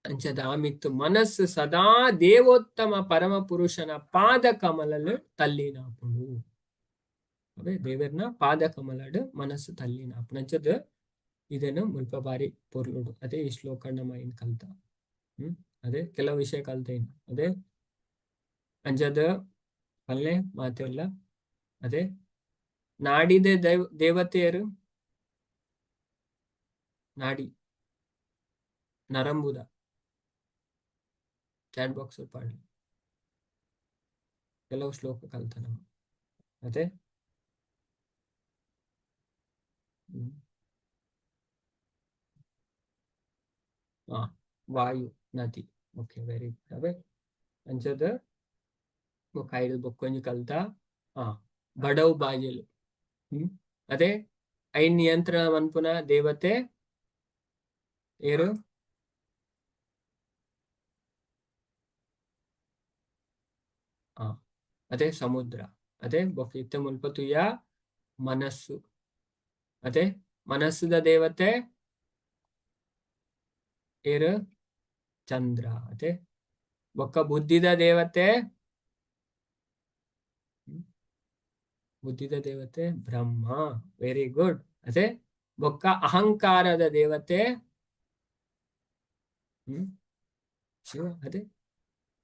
A: ಅಂಚದ ಆಮಿತ್ತು ಮನಸ್ಸು ಸದಾ ದೇವೋತ್ತಮ ಪರಮ ಪುರುಷನ ಪಾದ ಕಮಲಲು ತಲ್ಲಿನಾಪುಂಡು. ಅವೇ ದೇವರ್ನ ಪಾದ ಕಮಲಡು ಮನಸ್ಸು ತಲ್ಲಿನಾಪುಂಡು. ಅಂಚದ ಇದನ್ನು ಮುಲ್ಪ ಬಾರಿ ಪೊರ್ಲುಡು. ಅದೇ ಈ ಶ್ಲೋಕ ನಮ್ಮ ಏನ್ ಕಲ್ತ. ಅದೇ ಕೆಲವು ವಿಷಯ ಕಲ್ತೇನು. ಅದೇ ಅಂಚದ ಪಲ್ಲೆ ಮಾತೆಲ್ಲ. ಅದೇ ನಾಡಿದೆ ದೇವತೆಯರು ನಾಡಿ ನರಂಬುದ ಚಾಟ್ ಬಾಕ್ಸ್ ಪಾಡ್ಲಿ ಕೆಲವು ಶ್ಲೋಕ ಕಲ್ತ ನಮ್ಮ. ಅದೇ ವಾಯು ನದಿ. Okay, very good. ಅವೇ ಅಂಚದ ಬೊಕ್ಕ ಐದು ಬೊಕ್ಕೊಂಜಿ ಕಲ್ತ. ಬಡವು ಬಾಜಲು. ಅದೇ ಐನ್ ನಿಯಂತ್ರಣ ಮನ್ಪುನ ದೇವತೆ ಏರು? ಅದೇ ಸಮುದ್ರ. ಅದೇ ಬೊಕ್ಕ ಇತ್ತೆ ಮುಲ್ಪ ತುಯ್ಯ ಮನಸ್ಸು. ಅದೇ ಮನಸ್ಸುದ ದೇವತೆ ಏರು? ಚಂದ್ರ. ಅದೇ ಬೊಕ್ಕ ಬುದ್ಧಿದ ದೇವತೆ, ಬುದ್ಧಿದ ದೇವತೆ ಬ್ರಹ್ಮ. Very good. ಅದೇ ಬೊಕ್ಕ ಅಹಂಕಾರದ ದೇವತೆ ಶಿವ. ಅದೇ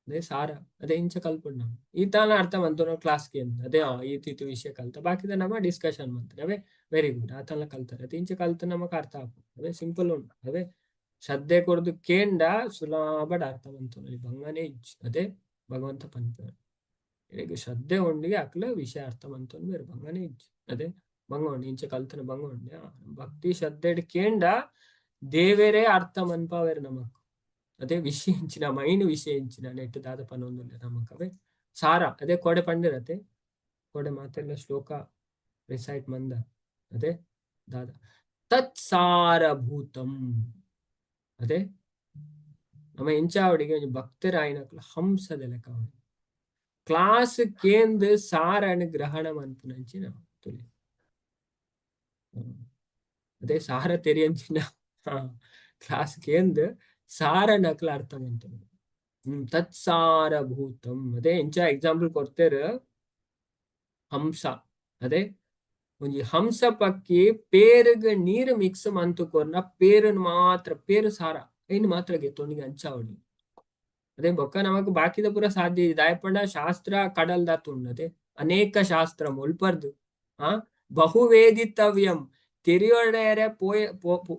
A: ಅದೇ ಸಾರ. ಅದೇ ಇಂಚ ಕಲ್ಪುಂಡು ನಮ್ಮ ಈ ತಾನ ಅರ್ಥ ಮಂತು ಕ್ಲಾಸ್ಗೆ. ಅದೇ ಈತೀತು ವಿಷಯ ಕಲ್ತ ಬಾಕಿದ ನಮ್ಮ ಡಿಸ್ಕಷನ್ ಮಂತಾರೆ. ಅವೇ ವೆರಿ ಗುಡ್. ಆತನ ಕಲ್ತಾರೆ. ಅದೇ ಇಂಚ ಕಲ್ತ ನಮಕ್ ಅರ್ಥ ಆಪುಂಡು. ಅದೇ ಸಿಂಪಲ್ ಉಂಡು. ಅದೇ ಶ್ರದ್ಧೆ ಕೊರ್ದು ಕೇಂಡ ಸುಲಭಡ್ ಅರ್ಥ ಮಂತೊನೊಲಿ ಬಂಗನೇ ಇಜ್ಜಿ. ಅದೇ ಭಗವಂತ ಪನ್ಪೆರ್ ಇರೆಗ್ ಶ್ರದ್ಧೆ ಉಂಡಿಗೆ ಅಕ್ಲ ವಿಷಯ ಅರ್ಥ ಮಂತೊನ್ವೆರ್ ಬಂಗನೇ ಇಜ್ಜಿ. ಅದೇ ಬಂಗ ಉಂಡು ಇಂಚ ಕಲ್ತನ ಬಂಗ ಉಂಡೆ ಭಕ್ತಿ ಶ್ರದ್ಧೆಡ್ ಕೇಂಡ ದೇವೆರೇ ಅರ್ಥ ಮನ್ಪಾವೆರ್ ನಮಕ್. ಅದೇ ವಿಷಯ ಇಂಚಿನ ಮೈನ್ ವಿಷಯ ಇಂಚಿನ ನೆಟ್ ದಾದ ಪನೊಂದುಲ್ಲೆ ನಮಕ್. ಅವೇ ಸಾರ. ಅದೇ ಕೋಡೆ ಪಂಡಿರತೆ ಕೋಡೆ ಮಾತೆಲ್ಲ ಶ್ಲೋಕ ರಿಸೈಟ್ ಮಂದ. ಅದೇ ದಾದ ತತ್ಸಾರಭೂತಂ. ಅದೇ ನಮ್ಮ ಇಂಚಾವಡಿಗೆ ಒಂಜಿ ಭಕ್ತರಾಯಿನಕ್ಲು ಹಂಸದ ಲೆಕ್ಕ ಕ್ಲಾಸ್ ಕೇಂದ್ ಸಾರನ್ ಗ್ರಹಣ ಮನ್ಪುನಂಚಿನ ತುಲೆ. ಅದೇ ಸಾರ ತೆರಿಯಂಚಿನ ಕ್ಲಾಸ್ ಕೇಂದ್ ಸಾರನಕ್ಲ ಅರ್ಥ ಮಂತುನು. ತತ್ಸಾರಭೂತಂ. ಅದೇ ಇಂಚ ಎಕ್ಸಾಂಪಲ್ ಕೊಡ್ತೇರು ಹಂಸ. ಅದೇ ಒಂಜಿ ಹಂಸ ಪಕ್ಕಿ ಪೇರುಗ್ ನೀರು ಮಿಕ್ಸ್ ಮಂತು ಕೊರ್ನ ಪೇರುನ್ ಮಾತ್ರ ಪೇರು ಸಾರ ಐನ್ ಮಾತ್ರ ಗೆತ್ತೊಂಡಿಗೆ ಅಂಚಾವಡಿ. ಅದೇ ಬೊಕ್ಕ ನಮಕ್ ಬಾಕಿದ ಪೂರ ಸಾಧ್ಯ ದಾಯಪಂಡ ಶಾಸ್ತ್ರ ಕಡಲ್ದಾತುಂಡು. ಅದೇ ಅನೇಕ ಶಾಸ್ತ್ರ ಮುಲ್ಪರ್ದು ಬಹುವೇದಿತವ್ಯಂ ತೆರಿಯೊಡೆಯರೆ ಪೋಯ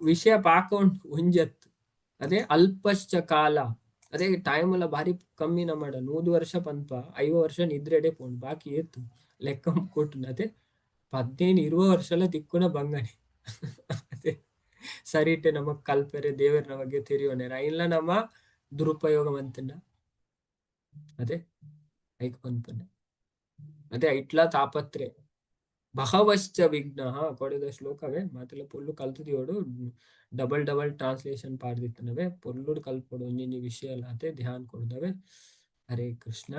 A: ವಿಷಯ ಪಾಕ ಉಂಟು ಒಂಜತ್ತು. ಅದೇ ಅಲ್ಪಶ್ಚ ಕಾಲ. ಅದೇ ಟೈಮ್ ಎಲ್ಲ ಭಾರಿ ಕಮ್ಮಿ ನಮ್ಮಡ 100 ವರ್ಷ ಪನ್ಪ 50 ವರ್ಷ ನಿದ್ರೆಡೆ ಪೋಂಡು ಬಾಕಿ ಏತು ಲೆಕ್ಕ ಕೊಟ್ಟು. ಅದೇ 15-20 ವರ್ಷಲ ತಿಕ್ಕುನ ಬಂಗನೆ. ಅದೇ ಸರಿಟೆ ನಮಕ್ ಕಲ್ಪೆರೆ ದೇವರ ಬಗ್ಗೆ ತೆರಿಯೋಣೆರ ಇಲ್ಲ ನಮ್ಮ ದುರುಪಯೋಗ ಮಂತಂಡ. ಅದೇ ಐಕ್ ಪನ್ಪನೆ. ಅದೇ ಐಟ್ಲಾ ತಾಪತ್ರೆ ಬಹವಶ್ಚ ವಿಘ್ನ ಕೊಡೆದ ಶ್ಲೋಕವೇ ಮಾತೆಲ್ಲ ಪೊಲ್ಲು ಕಲ್ತದಿಯೋಡು ಡಬಲ್ ಡಬಲ್ ಟ್ರಾನ್ಸ್ಲೇಷನ್ ಪಾಡ್ದಿತ್ತನವೇ ಪೊಲ್ಲುಡು ಕಲ್ಪೊಡು ಒಂಜೊಂಜಿ ವಿಷಯ ಅದೇ ಧ್ಯಾನ ಕೊಡ್ದವೆ. ಹರೇ ಕೃಷ್ಣ.